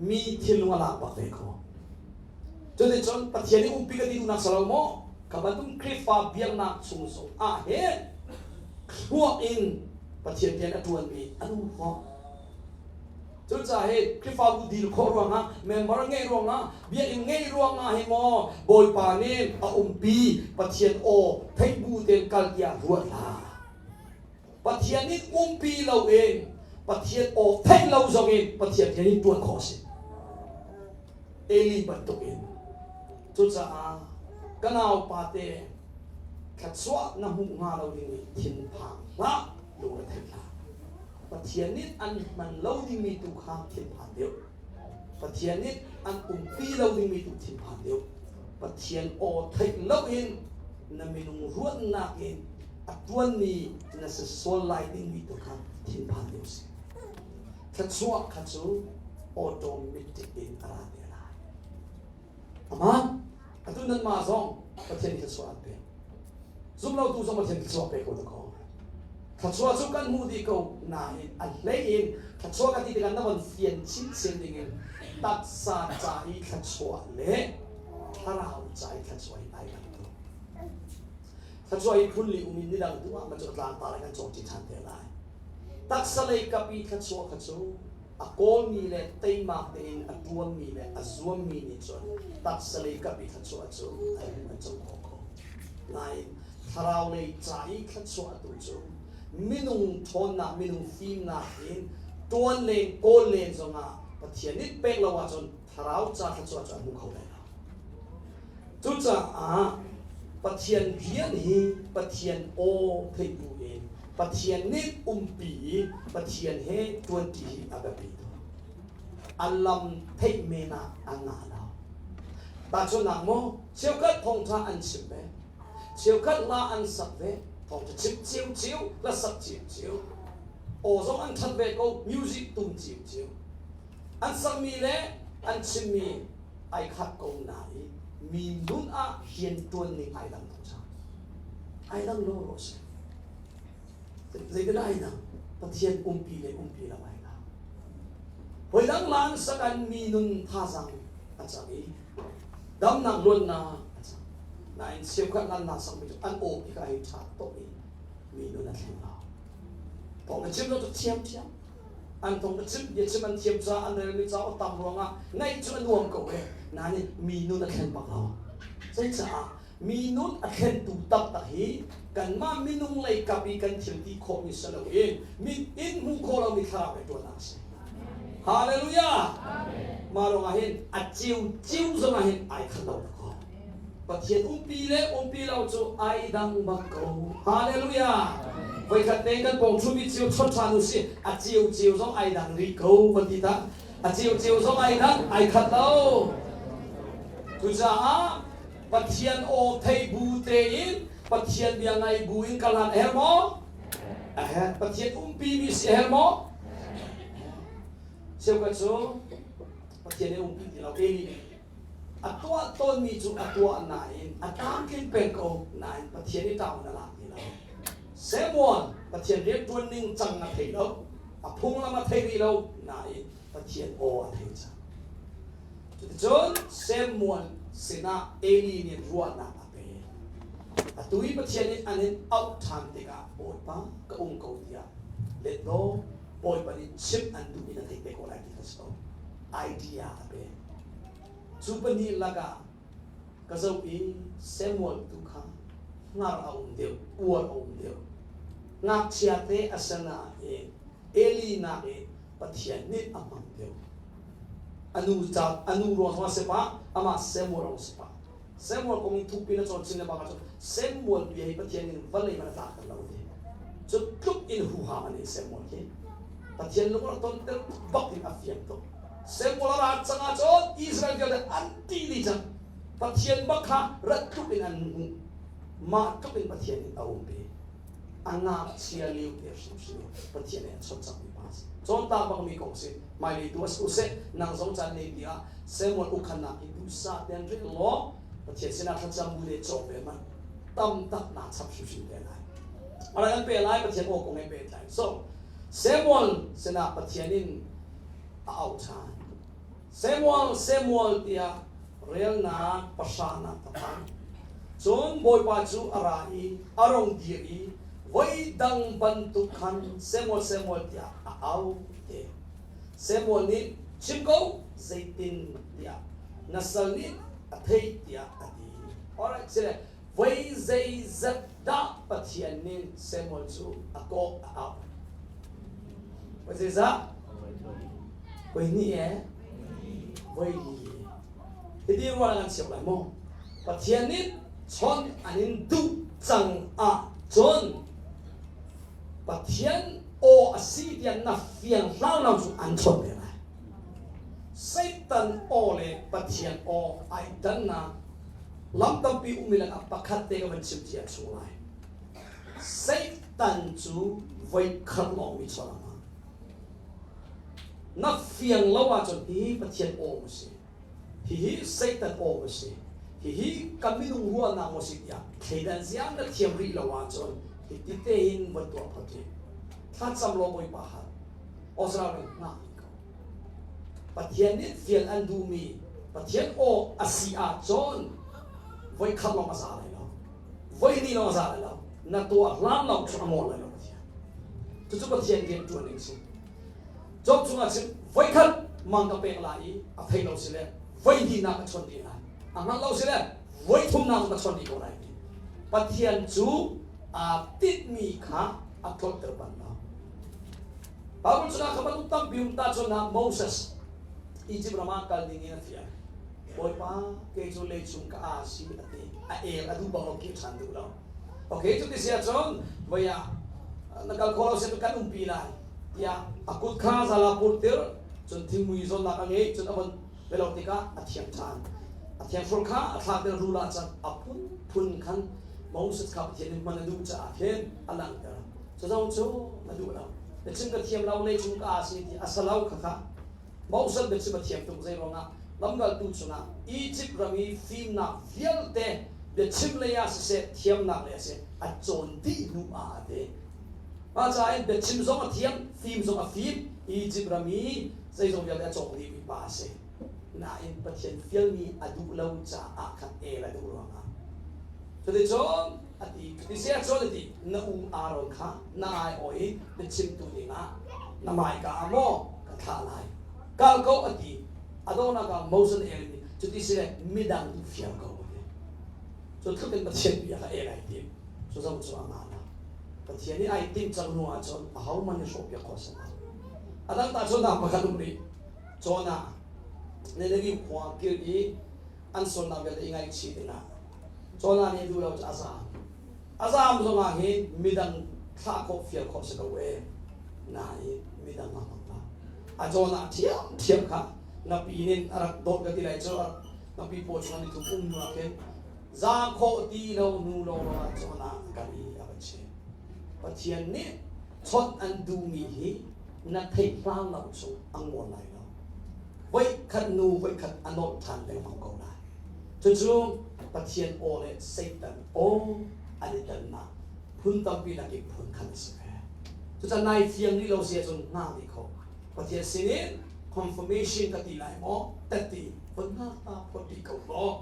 mi thinlung a lak bak ve ko cuticun Pathian nih umpi ka ti duhnak si lo maw kha bantuk Khrihfa biaknak chung zong ah hin thluak in Pathian rian a ṭuanmi an um khawh Cucaah hi Khrihfabu dil khawh ruangah, member ngeih ruangah, biakinn ngeih ruangah hi maw Bawipa nih a umpi Pathian aw theih bu tein kal tiah ruat hlah. Pathian nih umpi loin Pathian aw theih lo zongin Pathian rian in ṭuan khawh a si. Eli bantukin. Cucaah ka naupa te thluachuah na hmuh hnga lo ding i thinphang hlah, lungre thei hlah. Pathian nih an hman lo dingmi tu kha thinphan deuh. Pathian nih an umpi lo dingmi tu thinphan deuh. Pathian aw theih loin Na minung ruahnak in a ṭuanmi na si sual lai dingmi tu kha thinphan deuh si. Thluachuah kha cu automatic in a ra te lai. Aman, atu nanmah zong Pathian thluachuah an pek. Zumlotu zong Pathian thluachuah pek ko dakaw. Thluachuah cu kan hmuh dih ko nain a hlei in thluachuah ka ti tikah na von fian chinchin dingin taksa ca i thluachuah le thlarau ca i thluachuah hi ai dang tuk. Thluachuah hi phun li um in nidang tu ah ma cu tlangpar ah kan cawngṭi ṭhan te lai. Taksa lei kap i thluachuah kha cu a kawlmi le teimak tein a ṭuanmi le a zuammi nih cun taksa lei kap i thluachuah cu an hmuh an co khawh ko. Nain thlarau lei ca i thluachuah tu cu minung ṭhawnnak, minung fimnak in ṭuan len, kawl len zongah Pathian nih pek lo ahcun thlarau ca thluachuah cu an hmu kho lai lo. Cucaah Pathian rian hi Pathian aw theih bu in Pathian nih umpi i Pathian he ṭuanṭi hi a biapi tuk. A lam theih men ah a ngah lo. Tahchunhnak maw, cheukhat thawngṭha an chim ve, cheukhat hla an sak ve, thawngṭha chim ciocio, hla sak ciocio, aw zong an ṭhat ve ko, music tum ciocio. An sakmi le an chimmi ai khat ko nain mi nun ah rianṭuan ning ai dang tuk cang. Ai dang lo rawh si. Zeitindah ai dang? Pathian umpi le umpi lo ai dang. Hoi dang lan sakan mi nun thazang a cang i damnak luannak a cang. Nain cheukhat lan na sakmi cu an aw pi ka hei ṭha tuk i mi nun a thleng lo. Thawng na chim lo cu thiamthiam. An thawng na chim biachim an thiam caah an relmi cauk a tam ruangah ngaih cu a nuam ko e. Nain mi nun a thlen bak lo. Zeicaah mi nun a thlentu taktak hi kanmah minung lei kap i kan thil ti khawhmi si loin mit in hmuh khawh lomi thlarau he ṭuan a si. Hallelujah! Mah ruangah hin a ceu ceu zongah hin ai khat lo ko. Pathian umpi le umpi lo cu ai dang bak ko. Hallelujah! Voikhat te kan pawng ṭhumi cio chon ṭhan u si. A ceu ceu zong ai dang rih ko kan ti ta. A ceu ceu zong ai dang, ai khat lo. Cucaah Pathian aw thei bu tein Pathian bia ngai bu in kal han a herh maw? A herh. Pathian umpi mi si a herh maw? Cheukhat cu Pathian nih umpi ti lo. Eli A tuah tawnmi cu a tuah nain a tlamtling peng ko nain Pathian i ṭaun a lak ti lo. Samuel Pathian rianṭuan ning cang a thei lo, a phunglam a thei rih lo nain Pathian aw a thei cang. Cuticun Samuel sinah Eli nih ruahnak a pek. Atu i Pathian nih an in auh ṭhan tikah Bawipa ka um ko tiah let law Bawipa nih chimh an duh in a theih te ko lai ti kha si ko. Idea a pek. Cu pahnih lakah ka zoh i Samuel tu kha hngar a um deuh, uar a um deuh. Ngakchia te a si nain Eli nakin Pathian nih a hmang deuh. A nu ca a nu ruang zong a si pah, amah Samuel ruang a si pah. Samuel kong in thukpi na cawn chin le bang ahcun Samuel bia hi Pathian in vawlei man a tlak lo ti. Cu tluk in huham an i Samuel hi. Pathian lung rak tonter bak in a fiang tuk. Samuel a rat cang ahcun Israel vialte an ṭih dih cang. Pathian bak kha rat tluk in an hmuh. Mah tluk in Pathian in a um ve. A ngakchia lio te hrimhrim in Pathian nih a chawnh cangmi pa a si. Cawntak bakmi kong si. Hmailei tu a si usih. Nang zong caan nei ti ah Samuel ukhannak hi duhsah tein rel law Pathian sinah thlacam bu le cawk ve hmanh tam tak naa chap hrimhrim te lai. A rak kan pe lai Pathian aw kong he pehtlai. So Samuel sinah Pathian in a auh ṭhan. Samuel, Samuel tiah relnak pahranak a phan. Cun Bawipa cu a ra i a rung dir i voi dang bantuk khan Samuel, Samuel tiah a au te. Samuel nih chim ko zeitin tiah na sal nih a theih tiah a ti. Alright, sile voi zeizat dah Pathian nih Samuel cu a kawh a auh? Voi zeizah? Voi hnih e? Voi li. Hiti ruah kan siak lai maw? Pathian nih chawnh an in duh cang ahcun Pathian aw a si tiah na fiang hlang lo cu an chawnh ve lai. Satan aw le Pathian aw ai dannak. Lam tampi ummi lakah pakhat te ka van chim cia chung lai. Satan cu voi khat lawng mi chawnh a Na fiang lo ahcun hihi Pathian aw maw si? Hihi Satan aw maw si? Hihi ka minung ruahnak maw si tiah thleidan ziang na thiam rih lo ahcun hiti tein van tuah phot rih. Thlacam law Bawipa hal. Awzra nih hngah rih ko. Pathian nih fial an duhmi Pathian aw a si ahcun voi khat lawng a za lai lo. Voi hnih lawng a za lai lo. Na tuah hlan lo cu a ngol lai lo Pathian. Cucu Pathian rian ṭuan ning si. Job cungah cun voi khat mang ka pek lai i a thei lo si le voi hnihnak ka chawnh rih lai. A hngalh lo si le voi thumnak ka chawnh rih ko lai ti. Pathian cu aa tinhmi kha a tlolhter bal lo. Bible chungah kha bantuk tampi um tahchunhnak Moses Egypt ram ah kal ding in a fial. Bawipa, kei cu leicung ka aa si a ti. A el a duh bang lo kir ṭhan duh lo. Okay, cu ti si ahcun voi ah na kal khawh lo si kan umpi lai tiah a kut kha zala purtir cun thingmui zawnnak a ngei cun a von velo tikah a thiang ṭhan. A thiang hrul kha a thlak tir rul ah cun a phunphun khan Moses kha Pathian nih hman a duh caah khin a langhter. Cu zong cu a duh lo. Biachim ka thiam lo, leicung ka aa si ti a sa lo khakha. Moses biachim a thiam tuk zei ruangah lamkaltu chungah Egypt ram i fimnak vialte biachim lei ah siseh thiamnak lei ah siseh a cawn dih hnu ah a ti. Mah caah in biachim zong a thiam, fim zong a fim, Egypt ram i zeizong vialte a cawng dihmi pa a si. Nain Pathian fialmi a duh lo caah khan el a duh ruangah. Cuticun a ti, cuti si ahcun a ti, na u Aaron kha na aiawh i biachimtu dingah na hmaika ah maw ka thlah lai. Kal ko a ti. A donghnak ah Moses nih el in cuti si le midang tu fial ko a ti. Cu tluk in Pathian bia kha el ai tim. Cu zong cu a ngah lo. Pathian nih ai timh cang hnu ahcun ahohmanh nih hrawhpiak khawh a si lo. A dang tahchunhnak pakhat um rih. Jonah Nineveh khua kil i an sualnak vialte i ngaihchih dingah Jonah nih duh lo cu a zaam. A zaam zongah hin midang thlah khawh fial khawh si ko e. Nain midang a hmang lo. A Jonah ṭhiamṭhiam kha ngapi nin a rak dawt ka ti lai cu ngapi paw chung an i thup um hnu ah khin zaam khawh ti lo hnu lawnglawng ah Jonah a kal i a va chim. Pathian nih chawnh an duhmi hi na theih hlan lo chung a ngol lai lo. Voikhat nu voikhat a nolh ṭhan lengmang ko lai. Cucu Pathian aw le Satan aw an i dannak phun tampi lak i phun khat a si ve. Cucaah nai fiang rih lo si ahcun hngak rih kho. Pathian sinin confirmation ka ti lai maw tatti von hngak ta phot rih ko law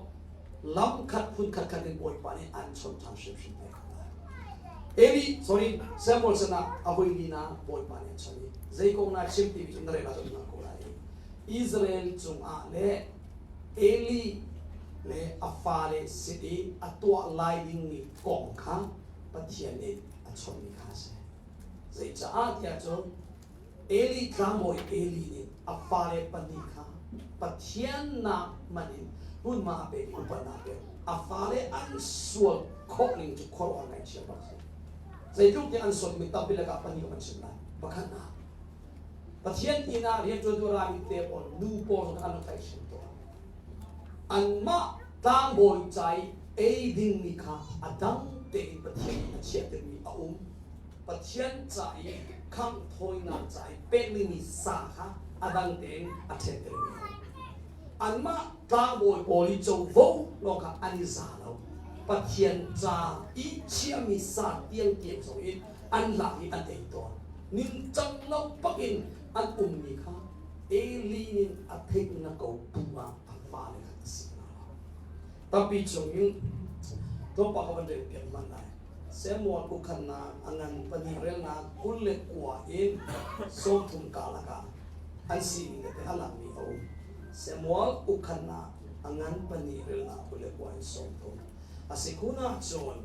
lam khat phun khat khat in Bawipa nih an chawnh ṭhan hrimhrim te ko lai. Eli, sorry, Samuel sinah a voi lina Bawipa nih a chawnh i zei kong na chim timi cu na rel ahcun na ko lai. Israel cungah le Eli le a fale sin i a tuah lai dingmi kong kha Pathian nih a chawnhmi kha a si. Zeicaah tiah cun Eli tlangbawi Eli nih a fale pahnih kha Pathian nak hmanh in hmunhma a pek i upatnak a pek. A fale an sual khawh ning cu khuaruahhar ngaihchia bak a si. Zeitluk tiang an sual timi tampi lakah pahnih ka van chim lai. Pakhatnak, Pathian inn ah rianṭuantu a rami te pawl nu pawl zong an rak tlaihhrem tawn. Anmah tlangbawi ca i ei dingmi kha a dang tein Pathian nih a chiahtermi a um. Pathian ca i khangh thawinak ca i pek dingmi sa kha a dang tein a ṭhentermi a um. Anmah tlangbawi pawl i covo lawng kha an i za lo. Pathian ca i chiahmi sa tiangtiang zong in an lak i an ei tawn. Ningcang lo bak in an ummi kha Eli nih a theih na ko bu ah a fale kha a si hna lo. Tampi chungin tlawmpal ka van rel piak hmanh lai. Samuel ukhannak a ngan pahnih relnak 29 in 30 karlak ah an sining tete a langmi a um. Samuel ukhannak a ngan pahnih relnak 29 in 30. A si kun ahcun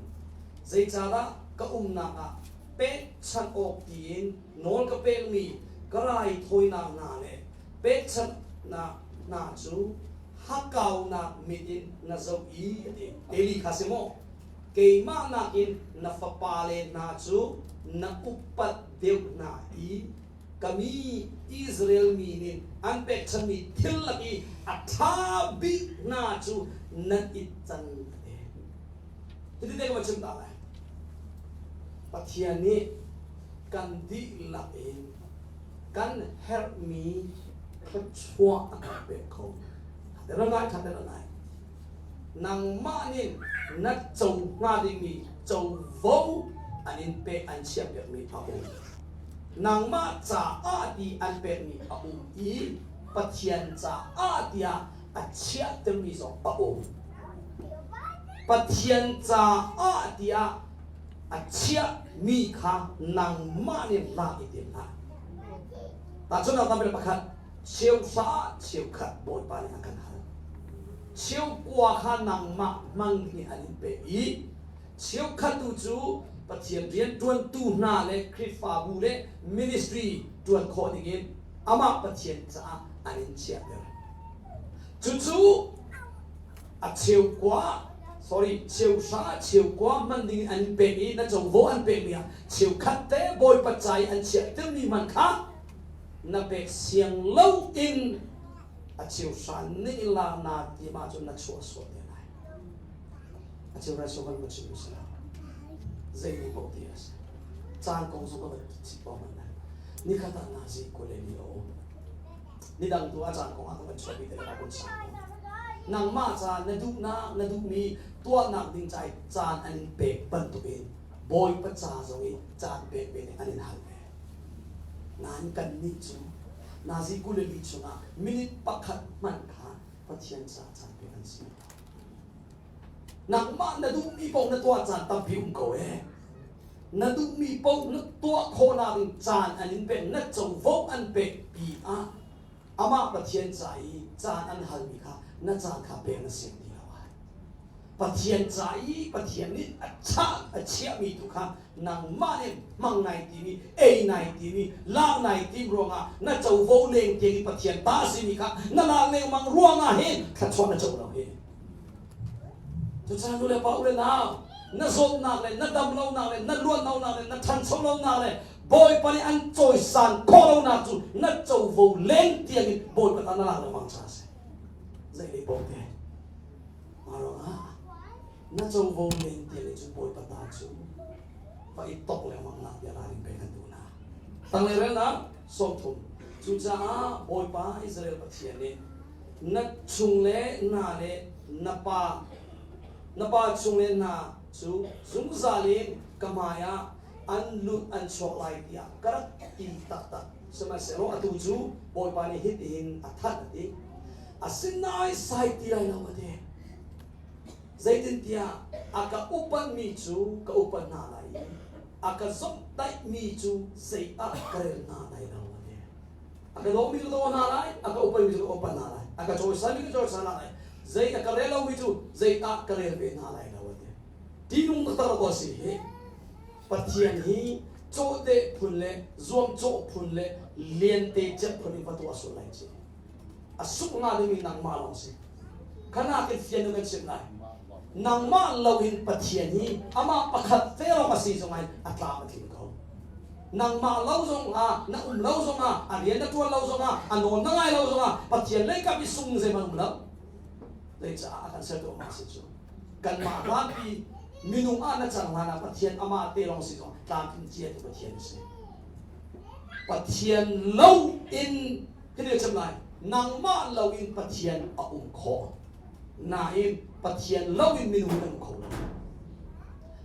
zeicahdah ka umnak ah pekchanh awk tiin nawl ka pekmi ka raithawinak hna le pekchanhnak hna cu hakkaunak mit in na zoh i a ti. Eli kha si maw? Keimah nakin na fapale hna cu na upat deuh hna i ka mi Israel mi nih an pekchanhmi thil lak i a ṭha bik hna cu Nan it cang a ti. Hiti te ka va chim ta lai. Pathian nih kan dihlak in kan herhmi thluachuah a kan pek kho. Thater ngai, thater ngai. Nangmah nih na co hnga dingmi covo an in pek an chiahpiakmi a um. Nangmah caah ti an pekmi a um i Pathian caah tiah a chiahtermi zong a um. Pathian caah tiah a chiahmi kha nangmah nih lak i tim hlah. Tahchunhnak tampi pakhat, cheuhra cheukhat Bawipa nih a kan hal. Cheukua kha nangmah hmang hi an in pek i cheukhat tu cu Pathian rian ṭuantu hna le Khrihfabu le ministry ṭuan khawh dingin amah Pathian caah an in chiahter. Cucu a cheukua sorry cheuhra cheukua hman ding in an pek i na covo an pekmi ah cheukhat te Bawipa ca i an chiahtermi hman kha na pek siang lo in a cheuhra ning in la na tim ahcun na chuah sual te lai. A cheuhra cheuhra ma chim si lo. Zei ni paoh ti a si. Caan kong zong ka van chim pah man Nikhat ah nazi kule ni a um. Midang tu a caan kong ah ka van chuahpi te ka kun sang ko. Nangmah ca na duhnak na duhmi tuahnak ding ca caan an in pek bantukin Bawipa ca zong i caan pek ve nih an in hal ve. Nain kannih cu nazi 22 chungah minute pakhat hmanh kha Pathian ca caan pek an si. Nangmah na duhmi paoh na tuah caan tampi um ko ee. Na duhmi paoh na tuah khawhnak in caan an in pek, na covo an pek pi ah amah Pathian ca i caan an halmi kha na caan kha pek na siang ti lo ai. Pathian ca i Pathian nih a chah a chiahmi tu kha nangmah nih hmang nai timi, ei nai timi, lak nai tim ruangah na covo leng tiang i Pathian ta a simi kha na lak lengmang ruangah hin thluachuah na co lo hi. Cucaah nu le pa u le nau, na zawtnak le na dam lonak le na luan lonak le na ṭhancho lonak le Bawipa nih an cawisan khawh lonak cu na covo leng tiang in Bawipa ta na lak lengmang caah a si. Zei lei paoh te. Mah ruangah na covo leng tiang in cun Bawipa ta cu va i tok lengmang nak bia ralring pek an duh hna. Tanglei relnak 30. Cucaah Bawipa Israel Pathian nih na chung le na le na pa na pa chung le na cu zungzal in ka hmai ah an lut an chuak lai tiah ka rak ti taktak. Sihmanhsehlaw atu cu Bawipa nih hitihin a thanh a ti. Asinain sai ti lai lo a ti. Zeitintiah a ka upatmi cu ka upat hna lai i a ka zomhtaihmi cu zei ah ka rel hna lai lo a ti. A ka dawmi cu ka daw hna lai, a ka upatmi cu ka upat hna lai, a ka cawisanmi cu ka cawisan hna lai, zei a ka rel lomi cu zei ah ka rel ve hna lai lo a ti. Ṭihnung taktak a si hi. Pathian hi cawhdeh phun le zuamcawh phun le liante celh phun in va tuah sual lai ci. A sungh hnga dingmi nangmah lawng si. Kha nakin fian kan chimh lai. Nangmah loin Pathian hi amah pakhat te lawng a si zongah a tlam a tling ko. Nangmah lo zongah, na um lo zongah, a rian na ṭuan lo zongah, a nawl na ngai lo zongah, Pathian lei kap i sung zeihmanh um lo. Zeicah a kan sertu amah si cu. Kanmah hlanpi minung ah na cang hlan ah Pathian amah te lawng si zong tlamtling cia tu Pathian a si. Pathian lo in Hiti chim lai, nangmah loin Pathian a um khawh. Nain Pathian loin minung kan um kho lo.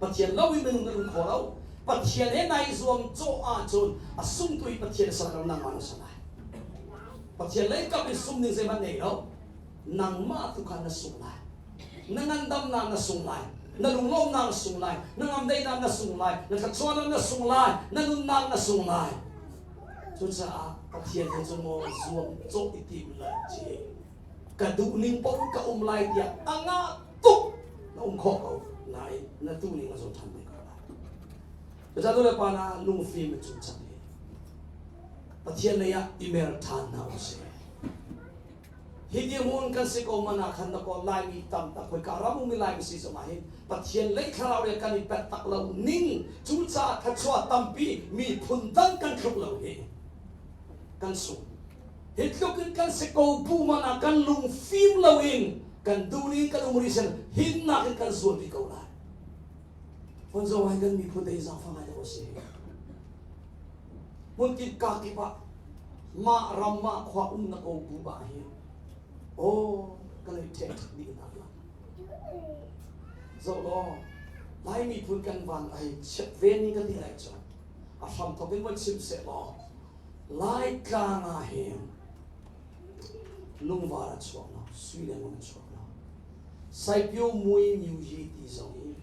Pathian loin minung kan um kho lo. Pathian he nai zuam cawh ahcun a sungtu hi Pathian a si lo, nangmah na si lai. Pathian lei kap in sum ning zeihmanh nei lo. Nangmah tu kha na sung lai. Na ngandamnak na sung lai. Na lunglawmnak na sung lai. Na ngamdaihnak na sung lai. Na thluachuahnak na sung lai. Na nunnak na sung lai. Cucaah Pathian he cu maw zuam cawh i tim la ci ka duh ning paoh ka um lai tiah a ngah tuk na um khawh ko nain na tu ning a zo ṭhan ve ko lai. Cucaah nu le pa na lungfim a cung cang hi Pathian lei ah i mer ṭhan hna usih. Hi dirhmun kan si ko man ah khan dakaw Laimi tam tak khoika ram ummi Laimi si zong ah hin Pathian lei thlarau le kan i pet tak lo ning cucaah thluachuah tampi miphun dang kan tluk lo hi kan sung. Hi tluk in kan si ko bu man ah kan lung fim lo in. Kan duhning kan um rih sen hinnak in kan zual rih ko lai. Von zo ai kan miphun te zaangfah ngai deuh a si. Hmun kip ka kip ah mah ram mah khua um na ko bu ba hi oh kan i ṭhek dih nak la. Zoh law Lai miphun kan van ai chiat ve ni kan ti lai cu a hram thok in von chim seh law Laitlang ah hin lungvar a chuak lo, sui le ngun a chuak lo. Saipio mui miu yi ti zong hi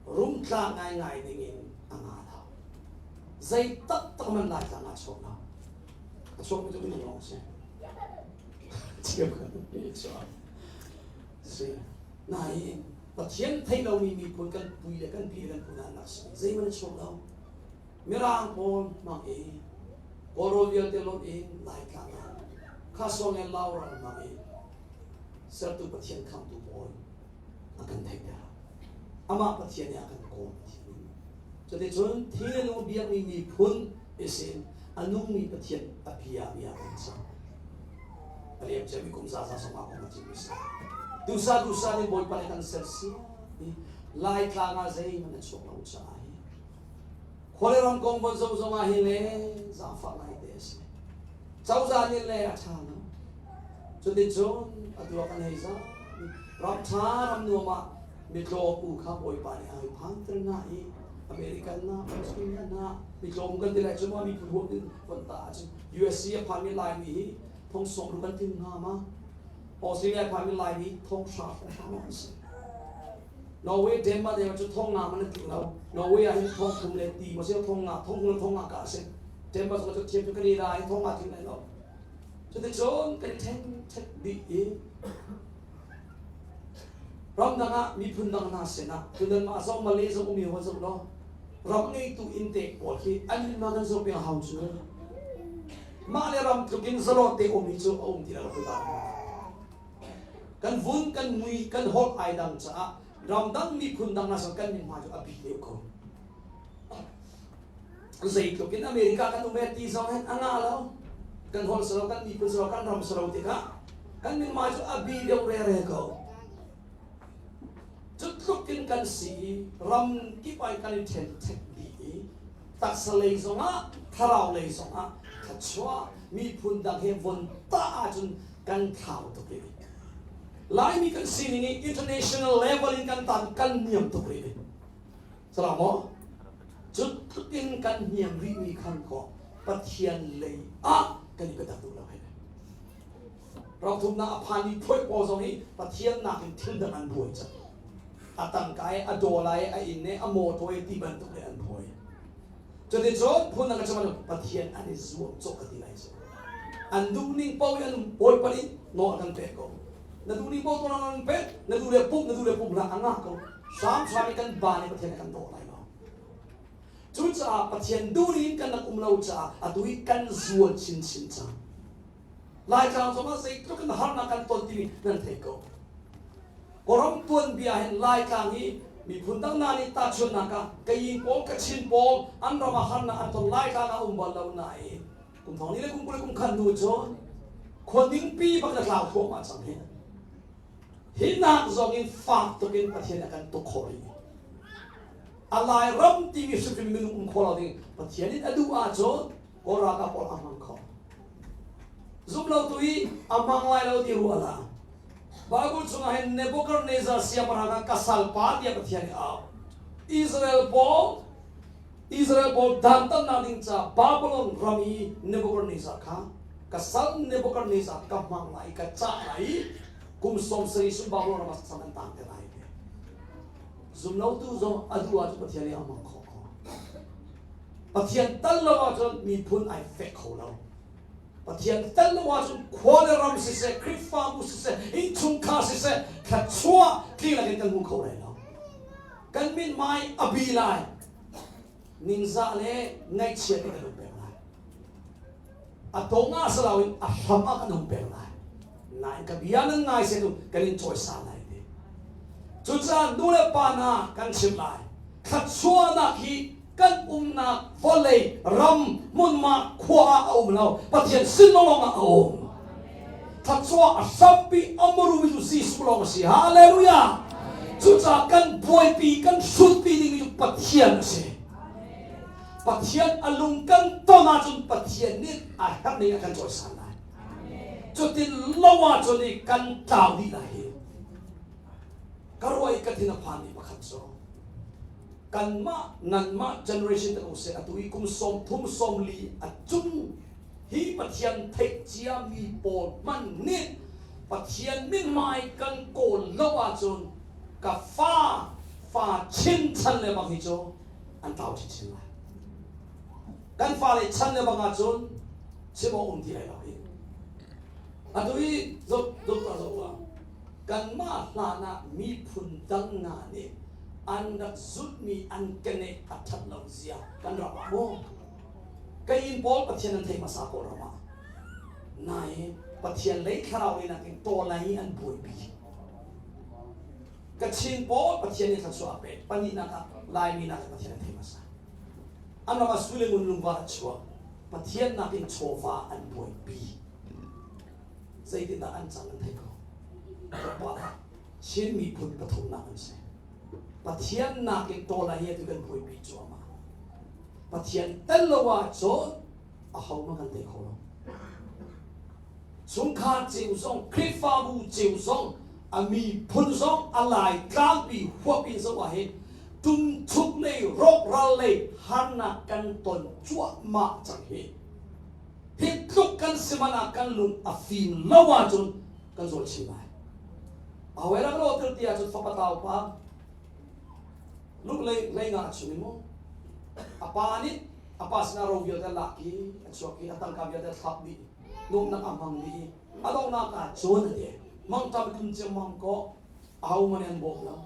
rungtla ngaingai ding in a nga lo. Zei taktak man Laitlang ah a chuak lo. A chuakmi cu minung lawng si. Thiam kan chuak. Si. Nain Pathian thei lomi miphun kan pui le kan pi le kan pu hna nak si zeihmanh a chuak lo. Mirang pawl hmang i Kawlrawl vialte lonh in Laitlang ah Khasawng le Lauram hmang in sertu Pathian khamtu pawl a kan theihter. Amah Pathian nih a kan kawl Pathian in. Cuticun thi le lung biakmi miphun isin a nungmi Pathian a bia mi ah kan cang. A liam ciami kum za za sawmah kong a chim si. Dusa dusa nih Bawipa nih kan sersiam i Laitlang ah zeihmanh a chuak lo caah hi Khua le ram kong von zoh zong ah hin le zaangfah ngai te a si. Cozah nih le a ṭha lo. Cuticun atu ah kan hei zah. Ram ṭha ram nuam ah mitlawm u kha Bawipa nih a hei phanter hna i American na Australia na mitlawm kan ti lai cu ma miphun huap in von ta ahcun USC a phanmi Laimi hi thong sawm ru kan tling hnga ma Australia a phanmi Laimi thong hra hrawng hra an si. Norway Denmark deuh cu thong nga man an tling lo. Norway ah hin thong thum le ti maw si thong nga thong thum le thong nga ka a si. Denmark zong cu thiam cu Canada ah hin thong nga tling lai lo. Cuticun kan i ṭhen ṭhek dih i ramdang ah miphun dang hna sinah tutan mah zong Malay zong umi haw zoh law ram ngeitu inn te pawl khi an inn ma kan zoh peng hau cu mah le ram tluk in zalon te um hi cu a um ti lo ta Kan vun, kan mui, kan holh ai dang caah ramdang miphun dang hna kan min hma cu a bi deuh ko. Zeitluk in America kan um e ti zong hin a ngah lo. Kan holh salo, kan miphun salo, kan ram salo tikah kan min hma cu a bi deuh rere ko. Cu tluk in kan si i ram kip ah kan i ṭhen ṭhek dih i taksa lei zongah thlarau lei zongah thluachuah miphun dang he von tah ahcun kan thlau tuk rih. Laimi kan sining i international level in kan tan kan niam tuk rih. Salah maw? Cu tluk in kan niam rihmi khan ko Pathian lei ah kan i biatak duh lo hei. Ramthumnak a phanmi phuai pawl zong hi Pathian nakin thil dang an buai cang. A tangka i a dawla i a inn i a mawtaw i ti bantuk le an buai. Cuticun phun dang ka chim ahcun Pathian an i zuam cawh ka ti lai cu. An duhning paoh in an Bawipa nih nawl a kan pek ko. Na duhning paoh tuah an pek, na duh le pumh, na duh le pumh hlah a ngah ko. Hramhram in kan ba nih Pathian a kan daw lai lo. Cucaah Pathian duhning in kan rak um lo caah atu hi kan zual chinchin cang. Laitlang zongah zeitluk in harnak kan ton timi nan theih ko. Kawlram tuanbia hin Laitlang hi miphun dang hna nih tahchunhnak ah Kayin pawl, Kachin pawl an ram ah harnak an ton Laitlang ah um bal lo nain kum thong ni le kum 20 le kum khat hnu cun khua ningpi bak na tlau thluahmah cang hi. Hi nak zong in fak tuk in Pathian a kan tuk khawh rih. A Lairam timi hrimhrim minung um khawh lo ding Pathian in a duh ahcun Kawl ralkap pawl a hmang kho. Zum lo tu i a hmang lai lo ti ruah hlah. Bible chungah hin Nebuchadnezzar siangpahrang kha ka salpa tiah Pathian nih a auh. Israel pawl Israel pawl dantatnak ding ca Babylon ram i Nebuchadnezzar kha ka sal Nebuchadnezzar ka hmang lai ka cah lai i kum 70 sung Babylon ram ah sam an tang te lai ti. Zum lo tu zong a duh ahcun Pathian nih a hmang kho ko. Pathian tal lo ahcun miphun ai fek kho lo. Pathian tel lo ahcun khua le ram siseh, Khrihfabu siseh, innchungkhar siseh, thluachuah tling in kan hmu kho lai lo. Kan mithmai a bi lai. Ningzah le ngaihchiat in kan um peng lai. A tong ah si loin a hram ah kan um peng lai. Nain ka bia nan ngai se tu kan in cawisan lai ti. Cucaah nu le pa hna kan chimh lai. Thluachuahnak hi kan umnak vawlei ram hmunhma khua ah a um lo. Pathian sin lawng ah a um. Thluachuah a hrampi a muru cu Jesuh lawng a si. Hallelujah! Cucaah kan buaipi, kan hrutpi dingmi cu Pathian a si. Pathian a lung kan ton ahcun Pathian nih a herh ning a kan cawisan lai. Cutin lo ahcun i kan tlau dih lai hi. Ka ruah i ka thin a phanmi pakhat cu kanmah nanmah generation te ko seh atu i kum 30 40 a cung hi Pathian theih ciami pawl hmanh nih Pathian mithmai kan kawl lo ahcun ka fa fa chin chan le bang hi cu an tlau chinchin lai. Kan fale chan le bang ahcun chim awk um ti lai lo hi. Atu hi zoh zoh tuah zoh tuah. Kanmah hlan ah miphun dang hna nih an rak zulhmi an keneh a ṭhat lo zia kan ram ah maw? Kain pawl Pathian an theih hmasa Kawlram ah. Nain Pathian lei thlarau lei nakin tawlai i an buaipi. Kachin pawl Pathian nih thluachuah a pek. Pahnihnak ah Laimi nakin Pathian an theih hmasa. An ram ah sui le ngun lungvar a chuak. Pathian nakin chawva an buaipi. Zeitindah an cang an thei ko. Pa Chin miphun pathumnak an si. Pathian nakin tawlai hi atu kan buaipi cuahmah. Pathian tel lo ahcun ahohmanh kan tei kho lo. Chungkhar cio zong, Khrihfabu cio zong, a miphun zong a lai tlangpi huap in zoh ahhin tumchuk lei rawkral lei harnak kan ton cuahmah cang hi. Hi tluk kan si man ah kan lung a fim lo ahcun kan zawl chin lai. Awe rak lo til ti ahcun fapa tau pa luk lei lei nga a chim i mu a pa nih a pa sinah ro vialte a lak i a chuak i a tangka vialte a thlap dih nuamnak a hmang dih i a donghnak ah cun a ti mangṭam tlun ciammam kaw ahohmanh an bawm lo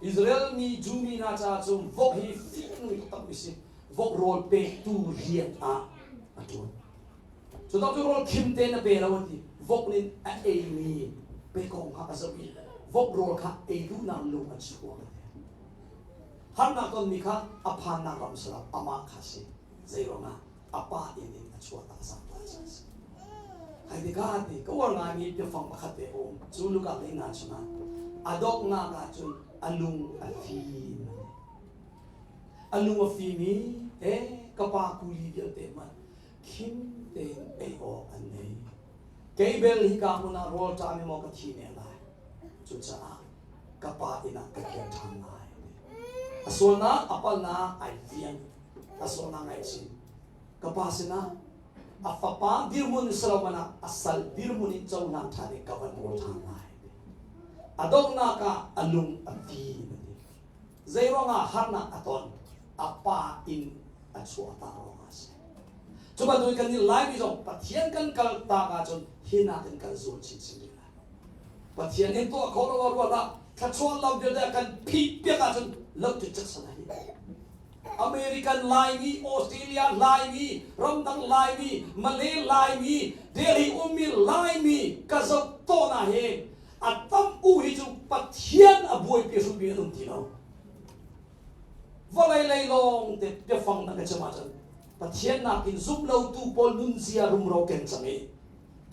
Israel mi Jew mi hna caah cun vok hi fihnung taktakmi si vok rawl pektu rian ah a ṭuan cu tak cu rawl khim te na pe lo an ti vok nih a eimi pekawng kha a zoh i vok rawl kha ei duhnak lung a chuak a ti harnak tonmi kha a phannak ram si lo amah kha si zei ruangah a pa inn in a chuah tak cang ta a si hai tikah ti ka uar ngaimi biafang pakhat te um cu Luka lei nga chungah a donghnak ah cun a lung a fim a lung a fim i e ka pa kuli vialte hmanh khim tein ei awk an nei kei bel hika hmun ah rawl ṭam i maw ka thi ne lai cucaah ka pa inn ah ka kir ṭhan lai a sualnak a palnak ai fiang a sualnak ngaihchih ka pa sinah a fapa dirhmun in Solomon ah a sal dirhmun in cohlan ṭhan i ka van rawl ṭhan lai a donghnak ah a lung a fim a ti zeiruangah harnak a ton a pa inn a chuah ta ruangah a si cu bantukin kan nih Laimi zong Pathian kan kal tak ahcun hi nakin kan zul chinchin rih lai Pathian in tuah khawh lo ruat ah thluachuah lam vialte a kan phih piak ahcun lo cu cek sana hi American Laimi, Australia Laimi, ramdang Laimi, Malay Laimi, Delhi ummi Laimi ka zoh tawn ah hin a tam u hi cu Pathian a buaipi hrutmi an um ti lo. Vawlei lei lawng te biafang na ka chim ahcun Pathian nakin zum lotu pawl nunzia rumro ken cang i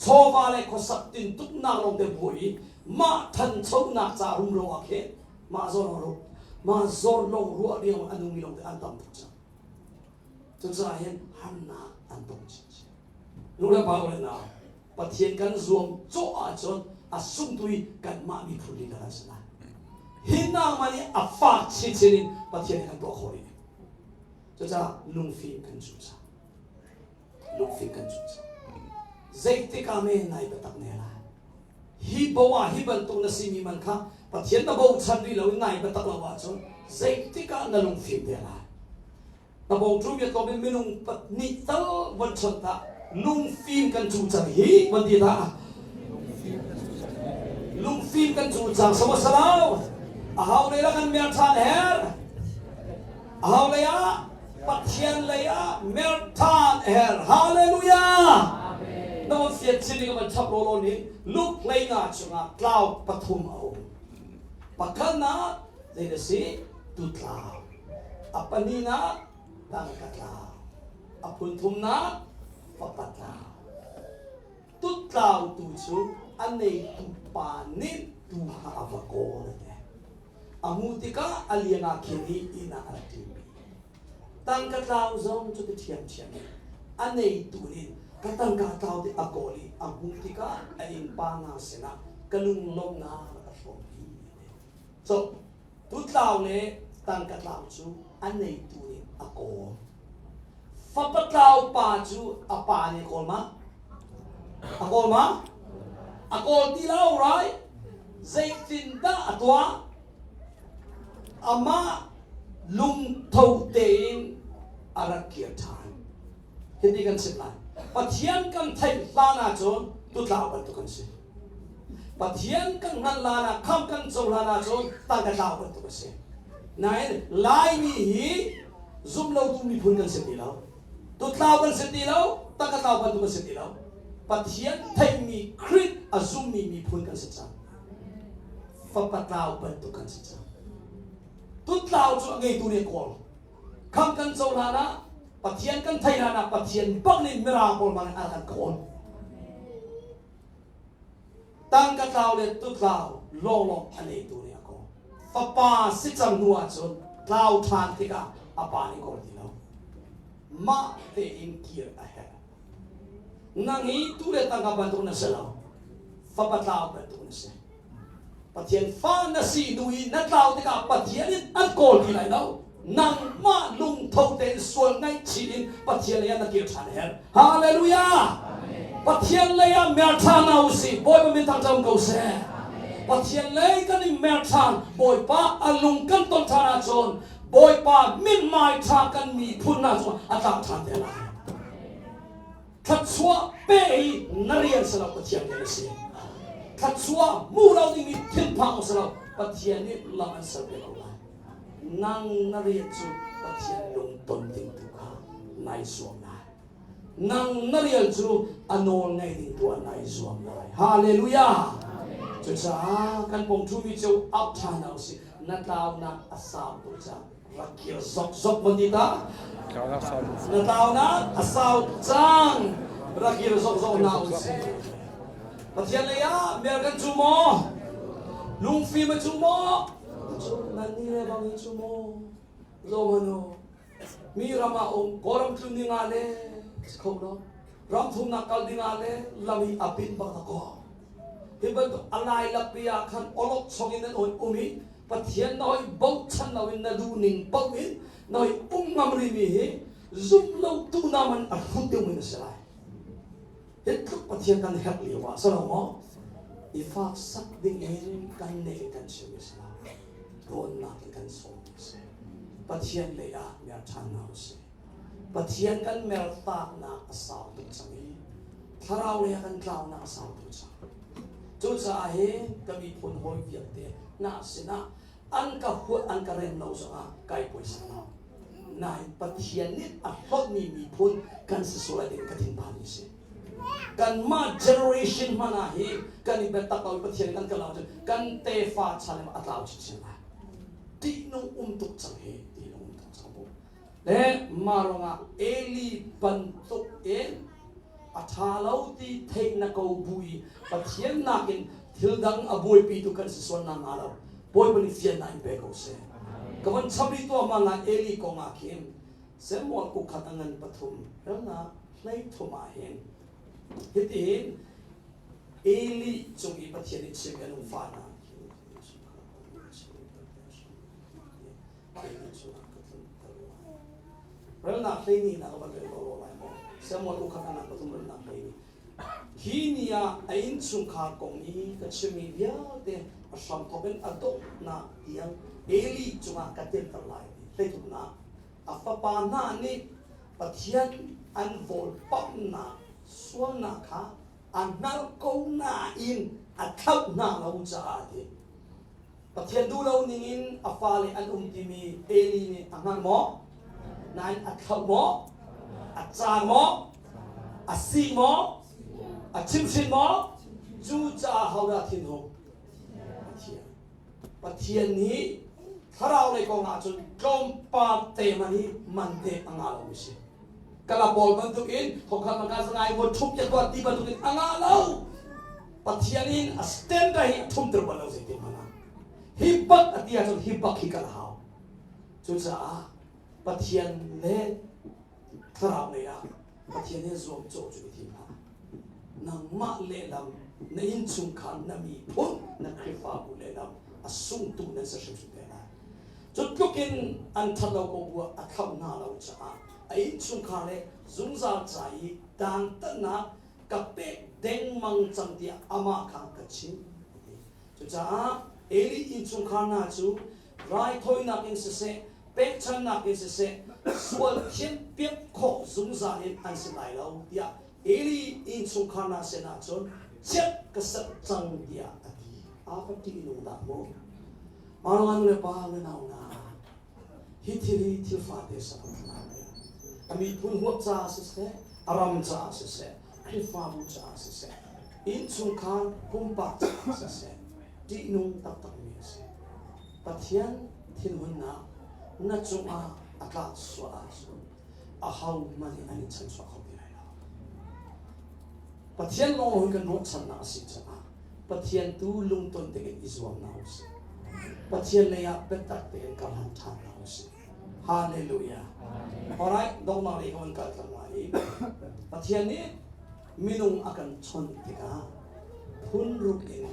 chawva le khuasak tintuknak lawng te buai i mah thanchonak ca rumro ah khin mah zawn lawng mah zawn lawng ruah riang a nungmi lawng te an tam tuk cang. Cucaah hin harnak an tong chinchin. Nu le pa le nau Pathian kan zuam cawh ahcun a sungtu i kanmah miphun lila kan si lai. Hi nangmah nih a fak chinchin in Pathian nih kan tuah khawh rih. Cucaah lungfim kan cu cang. Lungfim kan cu cang. Zeitik ah me nai biatak ne lai. Hi bo ah hi bantuk na simi man kha Pathian na bochan rih lo i nai biatak lo ahcun zeitik ah na lungfim te lai. Na bawngṭu mi tlawm in minung pahnih tal von chawnh ta lungfim kan cu cang hi von ti ta lungfim kan cu cang sama salau a hau lei la kan mer ṭhan her a hau lei ah Pathian lei ah mer ṭhan her hallelujah na von fian chin ni ka van chap law ni Luke hlei nga chungah tlau pathum a um pakhatnak zei na si tutlau a pahnihnak tangka tlau a phunthumnak fapa tlau tut tlau tu cu a neitu pa nih tuu kha a va kawl a ti. A hmuh tikah a liang ah khin i inn ah a rak ṭinpi. Tangka tlau zong cu ti ṭhiamṭhiam in a neitu nih ka tangka tlau ti a kawl i a hmuh tikah a innpa hna sinah ka lunglawmhnak a ka hrawmpi a ti. So, tutlau le tangka tlau cu a neitu nih a kawl. Fapa tlau pa cu a pa nih a kawl ma? A kawl ma? A kawl ti lo, right? Zeitindah a tuah? Amah lungtho tein a rak kir ṭhan. Hiti kan chim lai. Pathian kan theih hlan ahcun tutlau bantuk kan si. Pathian kan hngalh hlan ah, khamh kan cohlan ahcun tangka tlau bantuk a si. Nain Laimi hi zumlotu miphun kan si ti lo. Tutlau kan si ti lo, tangka tlau bantuk kan si ti lo. Pathian theihmi Khrih a zummi miphun kan si cang. Fapa tlau bantuk kan si cang. Tutlau cu a ngeitu nih a kawl. Khamh kan cohlan ah Pathian kan theih hlan ah Pathian bak nih mirang pawl hmang in a kan kawl. Tangka tlau le tutlau lawnglawng a neitu nih a kawl. Fapa si cang hnu ahcun tlau ṭhan tikah a pa nih kawl ti lo. Mah tein kir a herh. Nang hi tu le tangka bantuk na si lo. Fapa tlau bantuk na si. Pathian fa na si hnu i na tlau tikah Pathian in an kawl ti lai lo. Nangmah lungtho tein sual ngaihchih in Pathian lei ah na kir ṭhan a herh. Hallelujah! Pathian lei ah mer ṭhan hna usih. Bawipa min thangṭhat ko seh. Pathian lei kan i mer ṭhan, Bawipa a lung kan ton ṭhan ahcun Bawipa mithmai ṭha kan miphun hna cu a tlang ṭhan te lai. Thluachuah pe hi na rian si lo Pathian rian a si. Thluachuah hmu lo dingmi thinphang si lo Pathian nih lam an ser ve ko lai. Nang na rian cu Pathian lungton ding tu kha nai zuam lai. Nang na rian cu a nawl ngei ding tu ah nai zuam lai. Hallelujah! Cucaah kan pong ṭhumi cu auh ṭhan hna usih. Na tlaunak a sau tuk cang. Rak kir zokzok van ti ta. Na tlaunak a sau tuk cang. Rak kir zokzok hna usih. Pathian lei ah mer kan cu maw? Lungfim a cu maw? Nan ni le bang hi cu maw? Zohmanh u. Mi ram ah um, Kawlram tlun ding ah le si kho lo. Ram thumnak kal ding ah le lam hi a pin bak ko. Hi bantuk a lai lakpi ah khan olok chong in nan um i Pathian na hoi bochan lo in na duh ning paoh in na hoi um ngam rimi hi zum lo tu na man a hrut deuh in a si lai. Hi tluk Pathian kan herh lio ah si lo maw? I fak sak ding in kan ne kan chim i si lai. Rawnnak in kan sawm a si. Pathian lei ah mer ṭhan hna usih. Pathian kan mertaknak a sau tuk cang i thlarau lei ah kan tlaunak a sau tuk cang. Cucaah hi ka miphun hawi vialte hna sinah an ka huat an ka rem lo zongah kai puaisa lo. Nain Pathian nih a hlawtmi miphun kan si sual lai ding ka thinphan mi si. Kanmah generation hmanh ah hi kan i biatak lo i Pathian kan kal ahcun kan tefa chan a tlau chinchin lai. Ṭihnung um tuk cang hi, ṭihnung um tuk cang bu. Le mah ruangah Eli bantuk in a ṭha lo ti theih na ko bu i Pathian nakin thil dang a buaipitu kan si sual nak hnga lo Bawipa nih fiannak in pe ko seh. Ka von chap rih tuah ma lai Eli kong ah khin Samuel uk khat a ngan pathum relnak 13 ah hin hitihin Eli cung i Pathian nih chim i a lungfahnak Relnak 12 nak van rel lo lai maw Samuel ukhat anak pathum relnak 12 Hi ni ah a innchungkhar kong i ka chimmi vialte a hramthawk in a donghnak tiang Eli cungah ka tirter lai ti hleithumnak a fapa hna nih Pathian an vawlpamhnak sualnak kha a hngalh ko nain a thlauh hna lo caah a ti. Pathian duh lo ningin a fale an um timi Eli nih a hngalh maw? Nain a thlauh maw? A caang maw? A si maw? A chimhhrin maw? Cucaah hodah thinhung? Pathian. Pathian nih thlarau lei kong ahcun tlawmpal te man hi man te a ngah lomi si. Kala pawl bantukin thongkhat mangka zangai mo thup ya tuah ti bantukin a ngah lo. Pathian in a standard hi a thumter bal lo zeitin hmanh ah. Hi bak a ti ahcun hi bak hi kal a hau. Cucaah Pathian le thlarau lei ah Pathian he zuamcawh cu i thim hlah. Nangmah lehlam na innchungkhar na miphun na Khrihfabu lehlam a sungtu nan si hrimhrim te lai. Cu tluk in an ṭhat lo ko bu ah a thlauh hna lo caah a innchungkhar le zungzal ca i dantatnak ka pek dengmang cang tiah amah kha ka chimh a ti. Cucaah Eli innchungkhar hna cu raithawinak in siseh, pekchannak in siseh, sual thianhpiak khawh zungzal in an si lai lo tiah Eli innchungkhar hna sinah cun chiat ka serh cang tiah a ti. A va ṭihnung dah mu. Mah nu le pa le nau hna, hi thil hi thil fate sak a miphun huap caah siseh, a ram caah siseh, Khrihfabu caah siseh, innchungkhar pumpak caah siseh, ṭihnung taktakmi a si. Pathian thinhunnak na cungah a tlak sual ahcun ahohmanh nih an in chanchuah kho ti lai lo. Pathian lawng kan ruahchannak a si caah Pathian tu lungton tein i zuam hna usih. Pathian lei ah biatak tein kar hlan ṭhan hna usih. Hallelujah. Alright, donghnak lei ka van kal cang lai i Pathian nih minung a kan chawnh tikah phun ruk in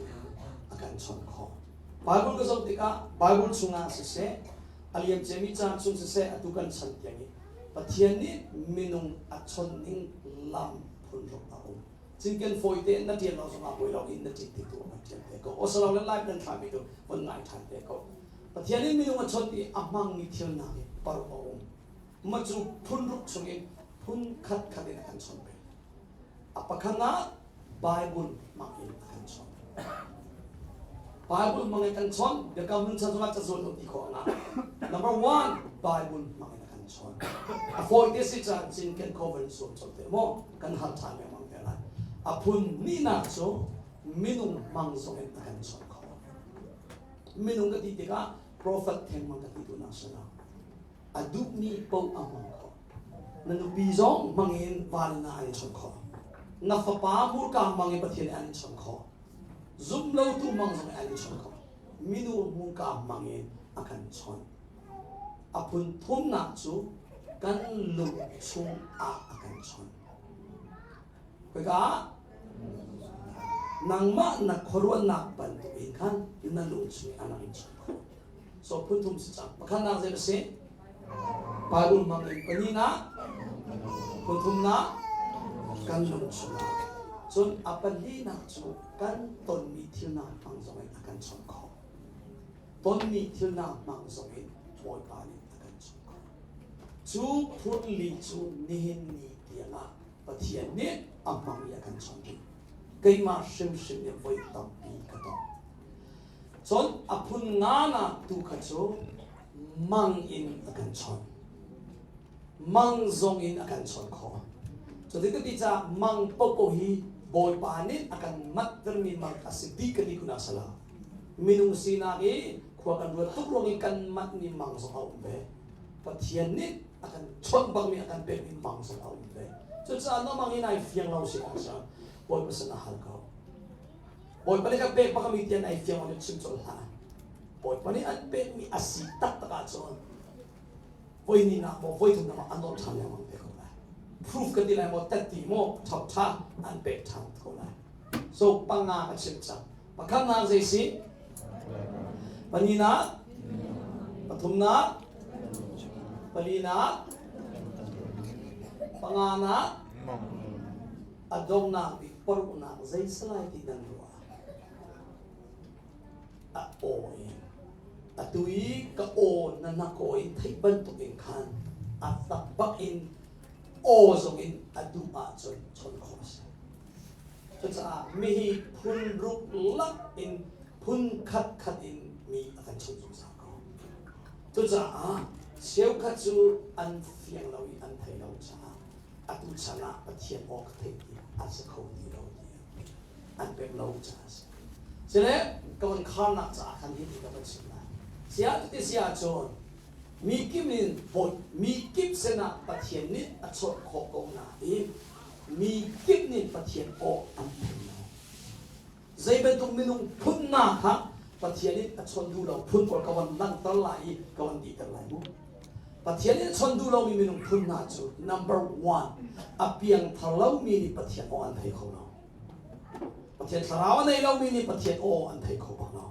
a kan chawnh khawh. Bible ka zoh tikah Bible chungah siseh, a liamciami caan chung siseh, atu kan chan tiang i Pathian nih minung a chawnh ning lam phun ruk a um. Cinken fawi tein na ṭial lo zongah buai lo in na ṭin ti tu an ṭial te ko. Osalo le live nan thlahmi tu von ngai ṭhan te ko. Pathian in minung a chawnh i a hmangmi thil hna hi paruk a um. Mah cu phun ruk chungin phun khat khat in a kan chawnh peng. A pakhat ah Bible hmang in a kan chawnh. Bible hmang in kan chawnh. Biakam hlun chan zongah cazual um ti khawh nga. Number one, Bible hmang in a kan chawnh. A fawi te si caan cinken kho van suam chawnh te maw kan har ṭhan lengmang te lai. A phun hnihnak cu minung hmang zong in a kan chawnh kho. Minung ka ti tikah prophet thengmang ka ti duhnak si lo. A duhmi paoh a hmang kho. Na nupi zong hmangin van in an in chawnh khawh. Na fapa hmurka hmang in Pathian nih an in chawnh khawh. Zum lotu hmang zong in an in chawnh khawh. Minu hmurka hmang in a kan chawnh. A phun thumnak cu kan lung chung ah a kan chawnh. Khoika nangmah na khuaruahnak bantuk in khan na lung chung i a rak in chawnh khawh. So phun thum si cang. Pakhatnak zei a si? Bible hmang in pahnihnak, phun thumnak kan lung chungah. Cun a palinak cu kan tonmi thil hna hmang zong in a kan chawnh khawh. Tonmi thil hna hmang zong in Bawipa nih a kan chawnh khawh. Cu phun li cu nihin ni tiangah Pathian nih a hmang i a kan chawnh rih. Keimah hrimhrim nih voi tampi ka tong. Cun a phun nganak tu kha cu mang in a kan chawnh. Mang zong in a kan chawnh khawh. Cuti ka ti caah mang paohpaoh hi Bawipa nih a kan mattermi mang a si dih ka ti kun ah salah. Minung sinak i khua kan ruat tuk ruang i kan matmi mang zong a um ve. Pathian nih a kan chawnh bakmi a kan pekmi mang zong a um ve. Cucaah na mang in ai fiang lo si ahcun Bawipa sin a hal ko. Bawipa nih ka pek bakmi tian ai fiang lo chim colh hlah. Bawipa nih an pekmi a si taktak ahcun voi ni nak maw voi thum nak maw an nawl ṭhan lengmang te ko lai. Proof kan ti lai maw tat ti maw ṭhap ṭha an pek ṭhan ko lai. So panga a chim cang. Pakhatnak zei si? Pahnihnak, pathumnak, palinak, panganak, a donghnak bik paruknak zei si lai ti nan ruah? A aw in atu i ka aw na nak aw in theih bantuk in khan a tak bak in aw zong in a duh ahcun chawnh khawh a si. Cucaah mihi phun ruk lak in phun khat khat in mi a kan chawnh zungzal ko. Cucaah cheukhat cu an fiang lo i an thei lo caah atu chan ah Pathian aw ka theih ti a si kho ti lo ti an pek lo caah a si. Sile ka van kharnak caah khan hi ti ka van chim lai. Siah cuti si ahcun. Mi kip in mi kip sinah Pathian nih a chawnh khawh ko nain mi kip nih Pathian aw an thei lo. Zei bantuk minung phun hna kha Pathian nih a chawnh duh lo phun pawl ka von langhter lai i ka von titer lai mu. Pathian nih a chawnh duh lomi minung phun hna cu number one a piangthar lomi nih Pathian aw an thei kho lo. Pathian thlarau a nei lomi nih Pathian aw an thei kho bak lo.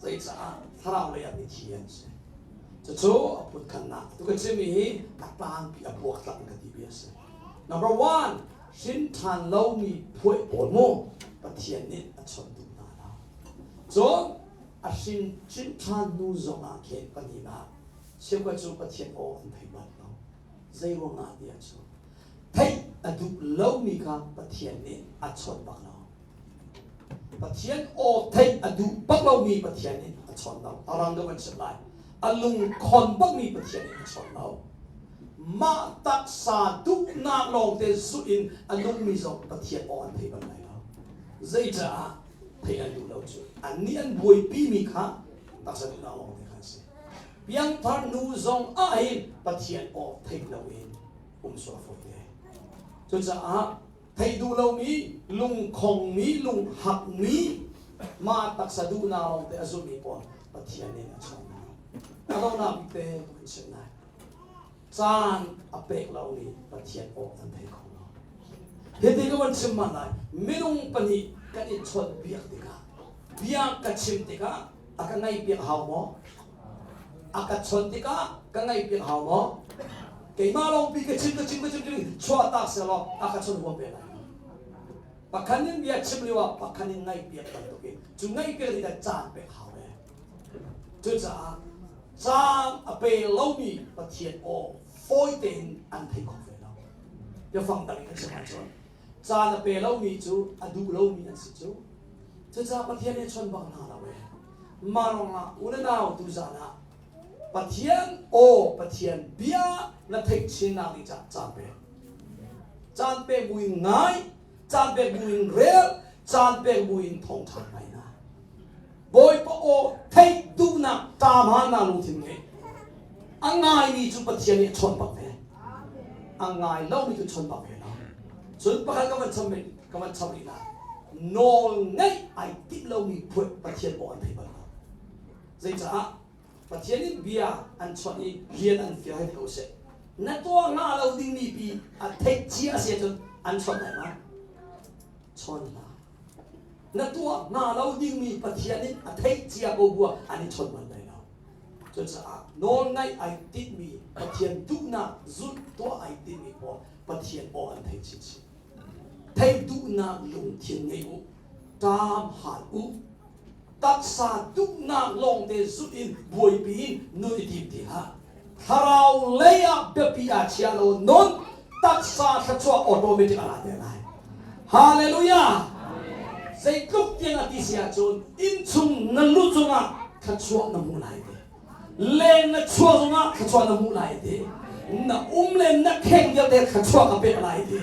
Zeicah thlarau lei ah mithi an si. Cucu a phunkhannak tu ka chimmi hi a tlangpi a buaktlak in ka ti bia a si. Number one, hrin ṭhan lomi phuai pawl mu Pathian nih a chawnh duh hna lo. Cun a hrin hrin ṭhan hnu zongah khin pahnihnak cheukhat cu Pathian aw an thei bal lo. Zei ruangah tiah cun theih a duh lomi kha Pathian nih a chawnh bak lo. Pathian aw theih a duh bak lomi Pathian nih a chawn lo. A rang deuh an chim lai. A lungkhon bakmi Pathian nih a chawn lo. Mah taksa duhnak lawngte zulh in a nungmi zong Pathian aw an thei bal lai lo. Zeicaah theih an duh lo cu annih an buaipimi kha taksa duhnak lawngte kha an si. Piangthar nu zong ah hin Pathian aw theih loin um sual fawi te. Cucaah theih duh lomi lungkhongmi lunghakmi mah taksa duhnak lawngte a zulmi pawl Pathian nih a chawnh hna a donghnak bik te ka vun chimh lai caan a pek lomi Pathian aw an thei kho lo hiti ka vun chim man lai minung pahnih kan i chawnh biak tikah bia ka chim tikah a ka ngaih piak hau maw A ka chawnh tikah ka ngaihpiak hau maw? Keimah lawngpi ka chim ka chim ka chim chim chuah tak selaw a ka chawnh huam ve lai. Pakhan in bia chim lio ah pakhan in ngaihpiak bantukin cu ngaihpiak nih dah caan pek hau ve. Cucaah caan a pe lomi Pathian aw fawi tein an thei kho ve lo. Biafang dang in kan chim ahcun caan a pe lomi cu a duh lomi an si cu. Cucaah Pathian nih a chawnh bak hna lo ee. Mah ruangah u le nau tuzaan ah Pathian aw Pathian bia na theih chinnak ding caah caan pek. Caan pek buin ngai, caan pek buin rel, caan pek buin thawngṭha ngai na. Bawipa aw theih duhnak ṭamhanak lungthin ngei. A ngaimi cu Pathian nih a chawnh bak ve. A ngai lomi cu chawnh bak ve lo. Cun pakhat ka van cham ka van cham rih lai. Nawl ngeih ai timh lomi phuat Pathian aw an thei bal lo. Zeicaah Pathian nih bia an chawnh i rian an fial hei ti ko seh. Na tuah hnga lo dingmi pi a theih cia a si ahcun an chawnh lai ma? Chawn hlah. Na tuah hnga lo dingmi Pathian nih a theih cia ko bua an i chawn bal lai lo. Cucaah nawlngaih ai tinhmi Pathian duhnak zulh tuah ai tinhmi pawl Pathian aw an thei chinchin. Theih duhnak lungthin ngei u, ṭaam hal u. Taksa duhnak lawngte zulh in buaipi in nun i tim ti hlah. Thlarau lei ah biapi ah chia law nun taksa thluachuah automatic a ra te lai. Hallelujah! Zeitluk tiang a ti si ahcun innchung na lu cungah thluachuah na hmuh lai te. Leng na chuah zongah thluachuah na hmuh lai ti. Na um le na kheng vialte thluachuah ka pek lai ti.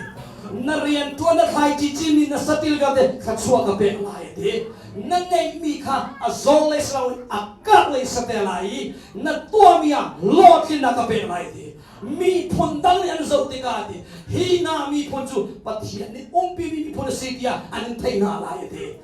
Na rian ṭuan na thlaici cinmi na satil vialte thluachuah ka pek lai ti. Na ngeihmi kha a zor lei si loin a karh lei si te lai i na tuahmi ah hlawhtlinnak ka pek lai ti. Miphun dang nih an zoh tikah ti hi hna miphun cu Pathian nih umpimi miphun a si tiah an in theih hna lai ti.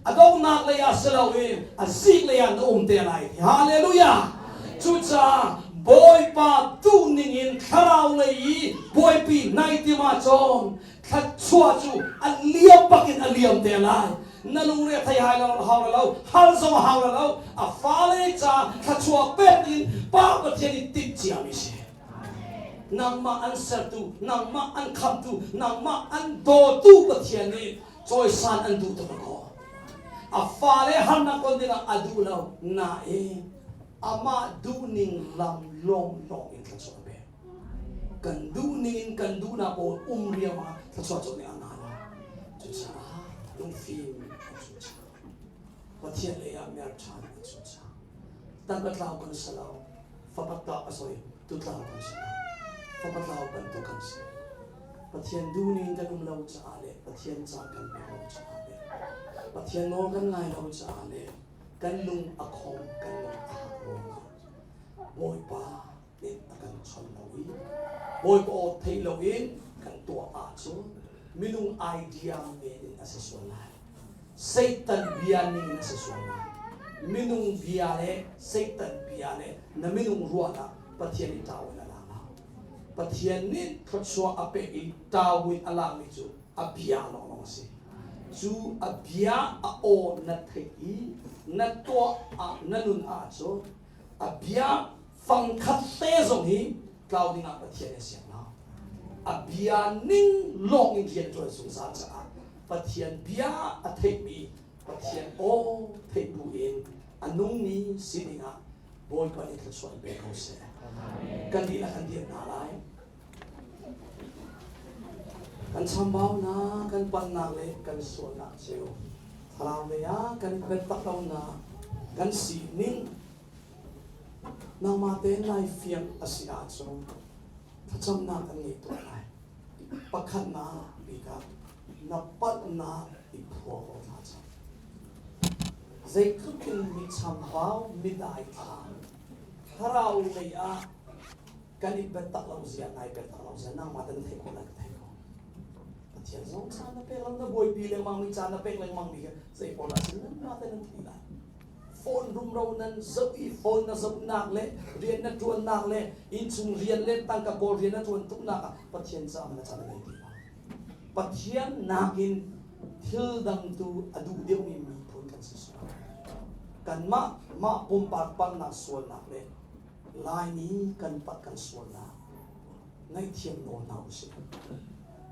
A donghnak lei ah si loin a zik lei ah na um te lai ti. Hallelujah! Cucaah Bawipa duhning in thlarau lei i buaipi nai tim ahcun thluachuah cu a liam bak in a liam te lai. Na lungre thei hai lo hau lo, hal zong a hau lo, a fale ca thluachuah pek ding in Pa Pathian i timh ciami si. Nangmah an sertu, nangmah an khamtu, nangmah an dawtu Pathian nih cawisan an duh tuk ko. A fale harnak ton dingah a duh lo nain amah duhning lam lawnglawng in thluachuah a pek. Kan duhning in kan duhnak pawl um riam ah thluachuah cu nih a ngah lo. Cucaah lungfim a cu cang. Pathian lei ah mer ṭhan a cu cang. Tangka tlau kan si lo. Fapa tlau a sorry tutlau kan si lo. Fapa tlau bantuk kan si. Pathian duhning kan um lo caah le Pathian ca kan pek lo caah le Pathian nawl kan ngai lo caah le kan lung a khong kan lung a hak ruangah. Bawipa nih a kan chon lo i Bawipa aw theih loin kan tuah ahcun minung idea men in a si sual lai. Satan bia ning in a si sual lai. Minung bia le Satan bia le na minung ruahnak Pathian nih ṭau in a lak lo. Pathian nih thluachuah a pek i ṭau in a lakmi cu a bia lawnglawng a si. Cu a bia a aw na theih i na tuah ah na nun ahcun a bia fangkhat te zong hi tlau dingah Pathian nih a siang lo. A bia ning lawng in rian ṭuan zungzal caah Pathian bia a theihmi Pathian aw theih bu in a nungmi si dingah Bawipa nih thluachuah in pe ko seh. Kan dihlak kan dir hna lai. Kan chambaunak, kan pannak le kan sualnak cio thlarau lei ah kan i biatak lonak kan sining nangmah tein nai fiang a si ahcun thlacamnak kan ngei tuah lai. Pakhatnak bik ah na palhnak i phua ko hna cang. Zeitluk in mi chambau, mi daithla, thlarau lei ah kan i biatak lo zia nai biatak lo zia nangmah te na theih khawh lai ka thei ko Pathian zong caan na pek lo na buaipi lengmang mi caan na pek lengmang mi kha zei pawl ah sin nangmah te nan theih lai phone rumro nan zoh i phone na zohnak le rian na ṭuannak le innchung rian le tangka kawl rian na ṭuan tuknak ah Pathian caah na caan na ngei ti lo Pathian nakin thil dang tu a duh deuhmi miphun kan si sual kanmah mah pumpak palnak sualnak le Laimi kan pat kan sualnak ngaihthiam nawl hna usih.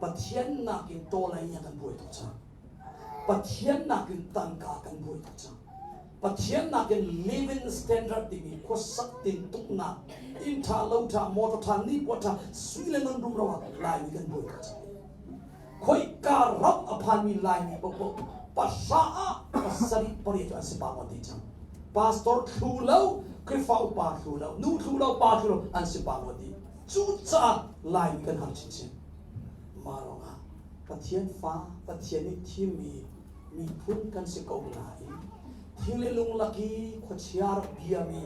Pathian nakin tawlai nih a kan buai tuk cang. Pathian nakin tangka kan buai tuk cang. Pathian nakin living standard timi khuasak tintuknak inn ṭha lo ṭha motor ṭha ni pua ṭha sui le ngan rumro ah Laimi kan buai tuk cang. Khoika ram a phanmi Laimi paohpaoh pahra ah pasarih pariat cu an si pah ti cang. Pastor thlu lo, Khrihfa upa thlu lo, nu thlu lo, pa thlu lo an si pah ti. Cucaah Laimi kan har chinchin. Mah ruangah Pathian fa, Pathian nih thimmi miphun kan si ko nain thing le lung lak i khuachia rak biami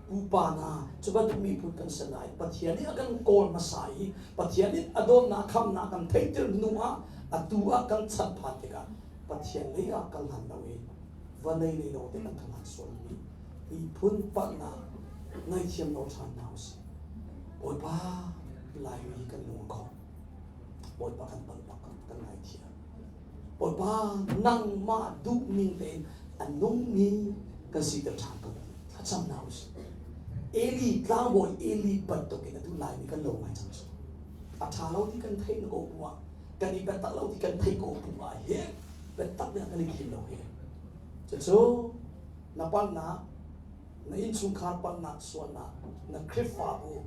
pupa hna cu bantuk miphun kan si lai. Pathian nih a kan kawl hmasa i Pathian nih a dawtnak khamnak kan theihter hnu ah atu ah kan chan phan tikah Pathian lei ah kal hlan lo i vawlei lei lo te kan kal sualmi miphun palhnak ngaihthiam lo ṭhan hna usih. Bawipa Laimi kan lung a khong. Bawipa kan palh bak kan ngaithiam. Bawipa nangmah duhning tein a nungmi kan siter ṭhan ko. Thlacam hna usih. Eli tlangbawi Eli bantukin atu Laimi kan lo ngai cang cu. A ṭha lo ti kan theih na ko bu ah kan i biatak lo ti kan theih ko bu ah hin biatak nih kan i thim lo hi. Cucu na palhnak na innchungkhar palhnak sualnak na Khrihfabu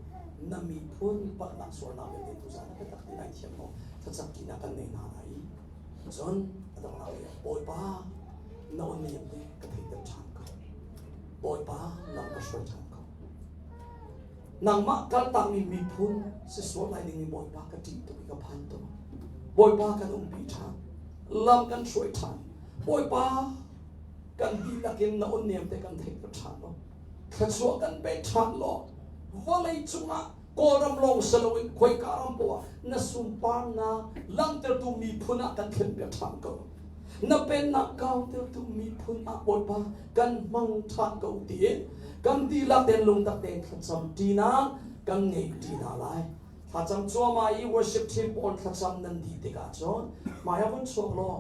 na miphun palhnak sualnak vialte tuzaan ah biatak ti nai thiam lo thlacam tinak kan nei hna lai i cun a donghnak lei ah Bawipa na on niam te ka theihter ṭhan ko Bawipa lam ka hruai ṭhan ko nangmah kaltakmi miphun si sual lai ding i Bawipa ka ṭih tuk i ka phan tuk Bawipa kan umpi ṭhan lam kan hruai ṭhan Bawipa kan dihlak in na on-niam te kan theihter ṭhan law thluachuah kan pe ṭhan law vawlei cungah Kawlram lawng si loin khoika ram poah na sunparnak langhtertu miphun ah kan thlenpiak ṭhan ko. Na pennak kautertu miphun ah Bawipa kan hmang ṭhan ko tiin kan dihlak tein lungtak tein thlacam ṭinak kan ngei ṭi hna lai. Thlacam cuahmah i worship team pawl thlacam nan dih tikah cun hmai ah vun chuak law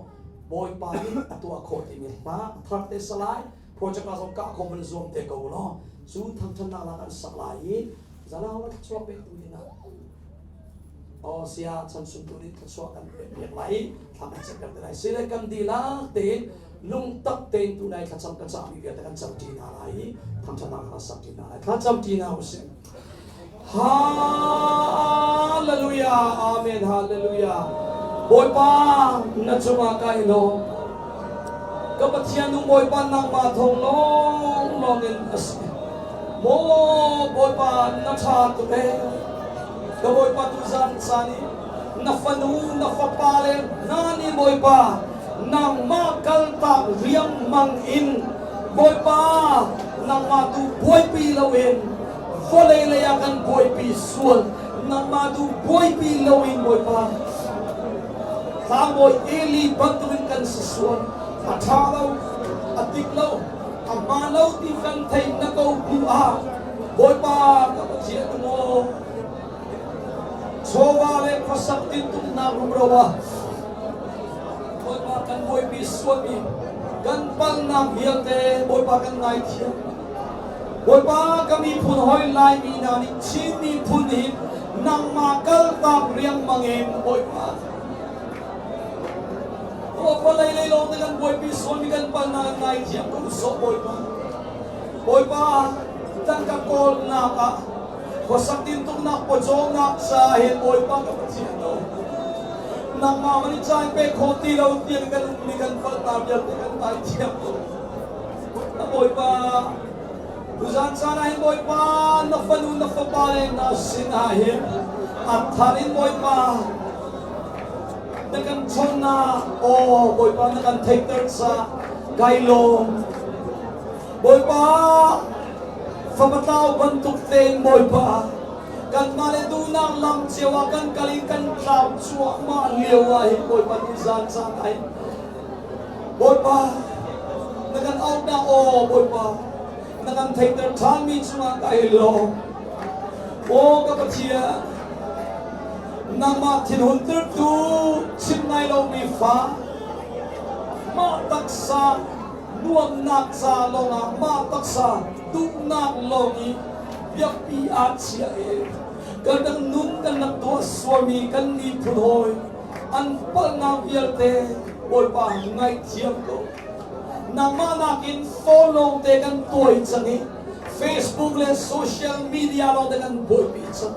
Bawipa nih a tuah khawh timi hla thar te salai project ah zong kah khawh van zuam te ko law cu thangṭhatnak lak an sak lai i zalau la thluachuah pek tu dingah aw sia chan sun tu nih thluachuah kan pek piak lai i thla kan cam piak te lai sile kan dihlak tein lungtak tein tu nai thlacam ka cahmi vialte kan cam ṭi hna lai i thangṭhatnak kha sak ṭi hna lai thlacam ṭi hna usih Hallelujah Amen Hallelujah Bawipa na cungah ka i lawm ka Pathian nung Bawipa nangmah thawng lawng lawng in a si Maw Bawipa na ṭha tuk ee ka Bawipa tuzan caan i na fanu na fapa le hna nih Bawipa nangmah kaltak riangmang in Bawipa nangmah tu buaipi loin Vawlei lei ah kan buaipi sual. Nangmah tu buaipi loin Bawipa. Tlangbawi Eli bantukin kan si sual. A ṭha lo, a dik lo, a hmaan lo ti kan theih na ko bu ah Bawipa ka Pathian maw chawva le khuasak tintuknak rumro ah Bawipa kan buaipi sualmi kan palhnak vialte Bawipa kan ngaithiam. Bawipa ka miphun hawi Laimi hna nih Chin miphun hi nangmah kaltak riangmang in Bawipa vawlei lei lawng te kan buaipi sualmi kan palhnak kan ngaithiam ko sawh Bawipa. Bawipa tangka kawlnak ah khuasak tintuknak pawcawmnak ca hin Bawipa ka Pathian no nangmah man i caan pek khawh ti lo tiang kan ummi kan palhnak vialte kan ngaithiam ko. Bawipa, tuzan caan ah hin Bawipa, na fanu na fapa le na sinah hin a thar in Bawipa, na kan chawnhnak, aw Bawipa na kan theihter ca kai lawm. Bawipa, fapa tlau bantuk tein Bawipa, kanmah le duhnak lam cio ah kan kal i kan tlau cuahmah lio ah hin Bawipa tuzan caan ah hin Bawipa, na kan auhnak aw Bawipa, na kan theihter ṭhanmi cungah kai lawm. Aw ka Pathian, nangmah thinhuntertu chim ngai lomi fa, mah taksa nuamnak ca lawngah mah taksa duhnak lawng i biapi ah chia i kan rak nun kan rak tuah sualmi kan miphun hawi an palhnak vialte Bawipa ngaihthiam ko. Nangmah nakin phone lawngte kan tuai cang i Facebook le social media lawngte kan buaipi cang.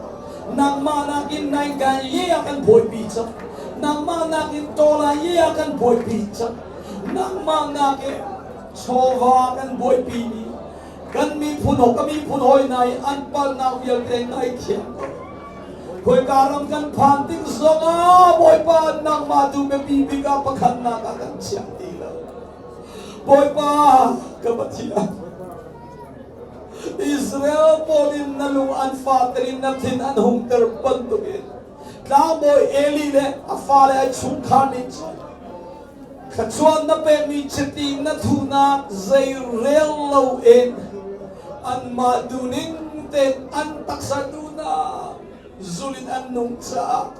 Nangmah nakin naingkai ye ah kan buaipi cang. Nangmah nakin tawla ye ah kan buaipi cang. Nangmah nakin chawva kan buaipi mi kan miphun ka miphun hawi hna i an palhnak vialte ngaihthiam ko. Khoika ram kan phan tik zongah Bawipa nangmah tu biapi bik ah pakhatnak ah kan chiah ti lo. Bawipa ka Pathian Israel pawl in na lung an fater in na thin an hungter bantukin tlangbawi Eli le a fale a chungkhar nih cun thluachuah na pekmi chiti na thuhnak zei rel loin anmah duhning tein an taksa duhnak zul in an nung caah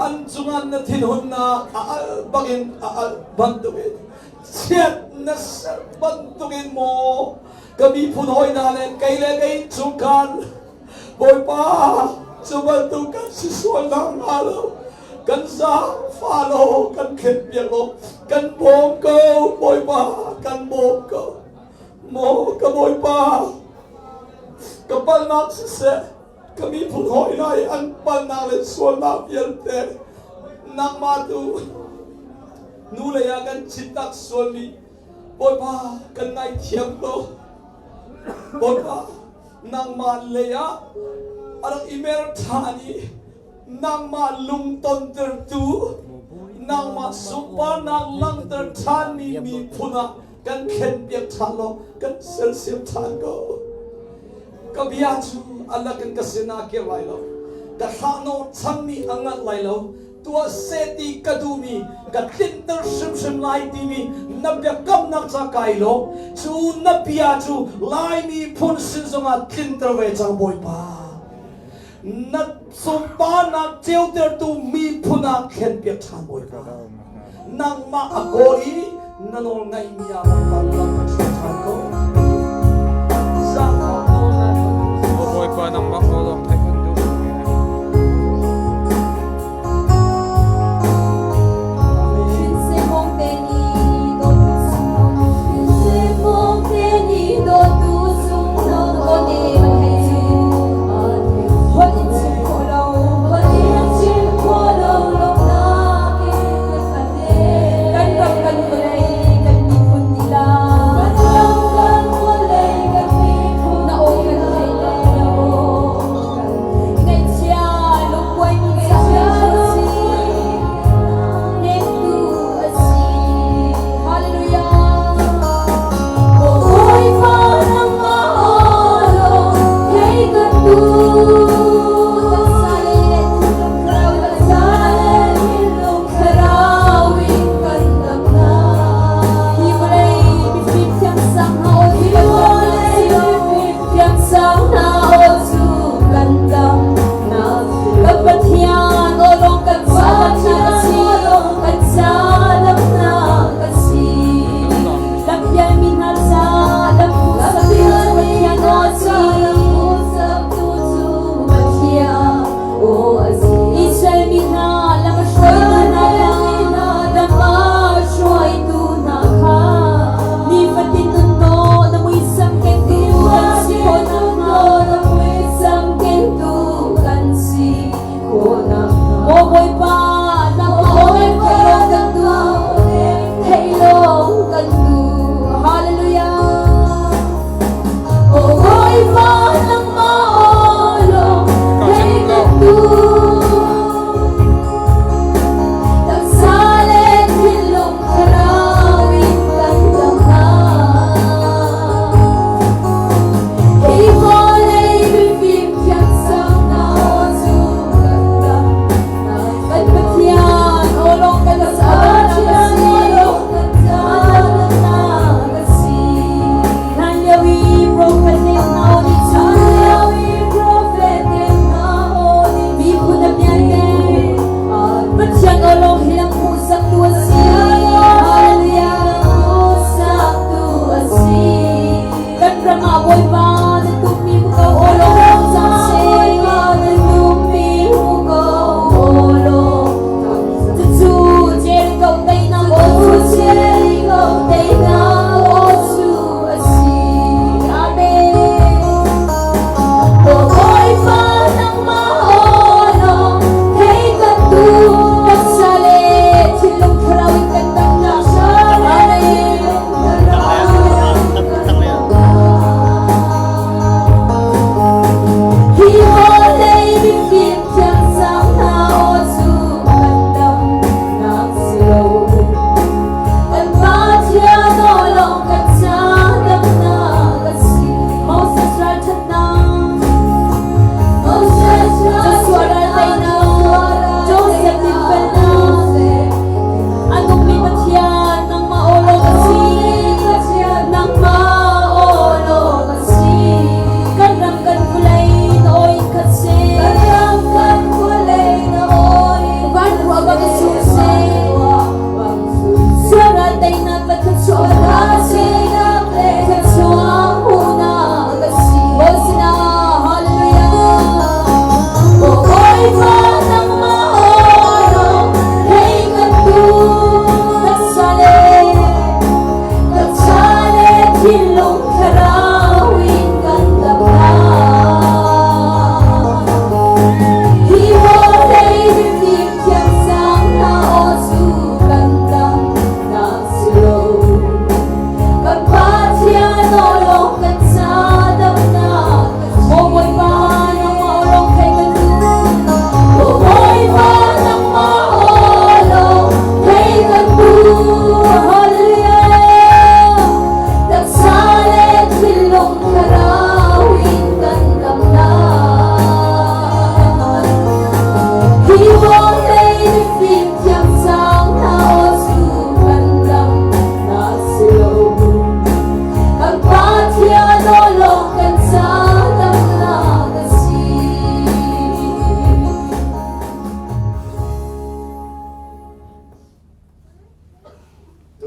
an cungah na thinhunnak a alh bangin a alh bantukin chiat na ser bantukin maw ka miphun hawi hna le kei le ka innchungkhar Bawipa cu bantuk kan si sual nakhnga lo kan zaangfah law kan thlenpiak law kan bawm ko Bawipa kan bawm ko. Maw ka Bawipa, ka palhnak siseh, ka miphun hawi hna i an palhnak le sualnak vialte nangmah tu nu lei ah kan chittak sualmi Bawipa kan ngaithiam ko. Bawipa, nangmah lei ah a rak i mer ṭhan i nangmah lungtontertu, nangmah sunparnak langhter ṭhanmi miphun ah kan thlenpiak ṭhan law kan sersiam ṭhan ko. Ka bia cu a lakin ka sinah kir lai lo. Ka thlahhnawh changmi a nganh lai lo. Tuah seh ti ka duhmi ka tlinter hrimhrim lai timi na biakamnak ca kai lawm. Cu na bia cu Laimi phun sin zongah tlinter ve cang Bawipa. Na sunparnak ceutertu miphun ah thlenpiak ṭhan Bawipa. Nangmah a kawl i na nawl ngaihmi ah Bawipa lam ka hruai ṭhan ko. Bawipa nangmah aw lawng theih kan duh. Kan ram kan vawlei kan miphun lila. Kan ram kan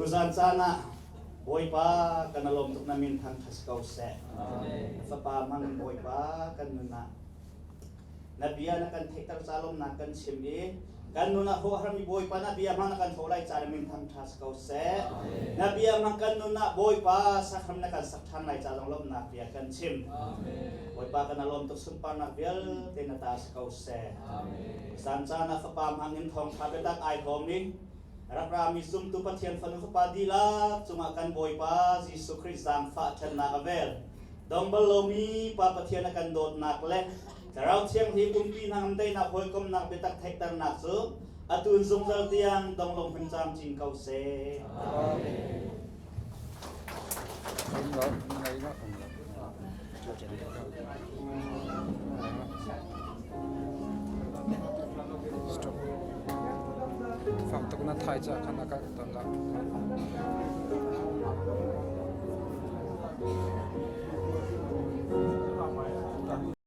Tuzan caan ah Bawipa kan alawm tuk na min thangṭhat si ko seh. Fapa hmang Bawipa kan nun ah na bia na kan theihter ca lawmnak kan chim i kan nun ah hawhharmi Bawipa na bia hmang na kan hawh lai ca na min thangṭha si ko seh. Na bia hmang kan nun ah Bawipa sakhram na kan sak ṭhan lai ca zong lawmhnak bia kan chim. Bawipa kan alawm tuk sunparnak vialte na ta si ko seh. Zan caan ah fapa hmang in thawngṭha biatak ai hlawm i rak rami zumtu Pathian fanu fapa dihlak cungah kan Bawipa Jesuh Khrih zaangfah ṭhatnak a vel. Dong bal lomi Pa Pathian a kan dawtnak le Thlarau Thianghlim umpi hnangam daihnak hawikomnak biatak theihternak cu atu in zungzal tiang dong lo hmun camcin ko seh. Amen. Stop. Fak tuk na thai ca khan a kal ton la.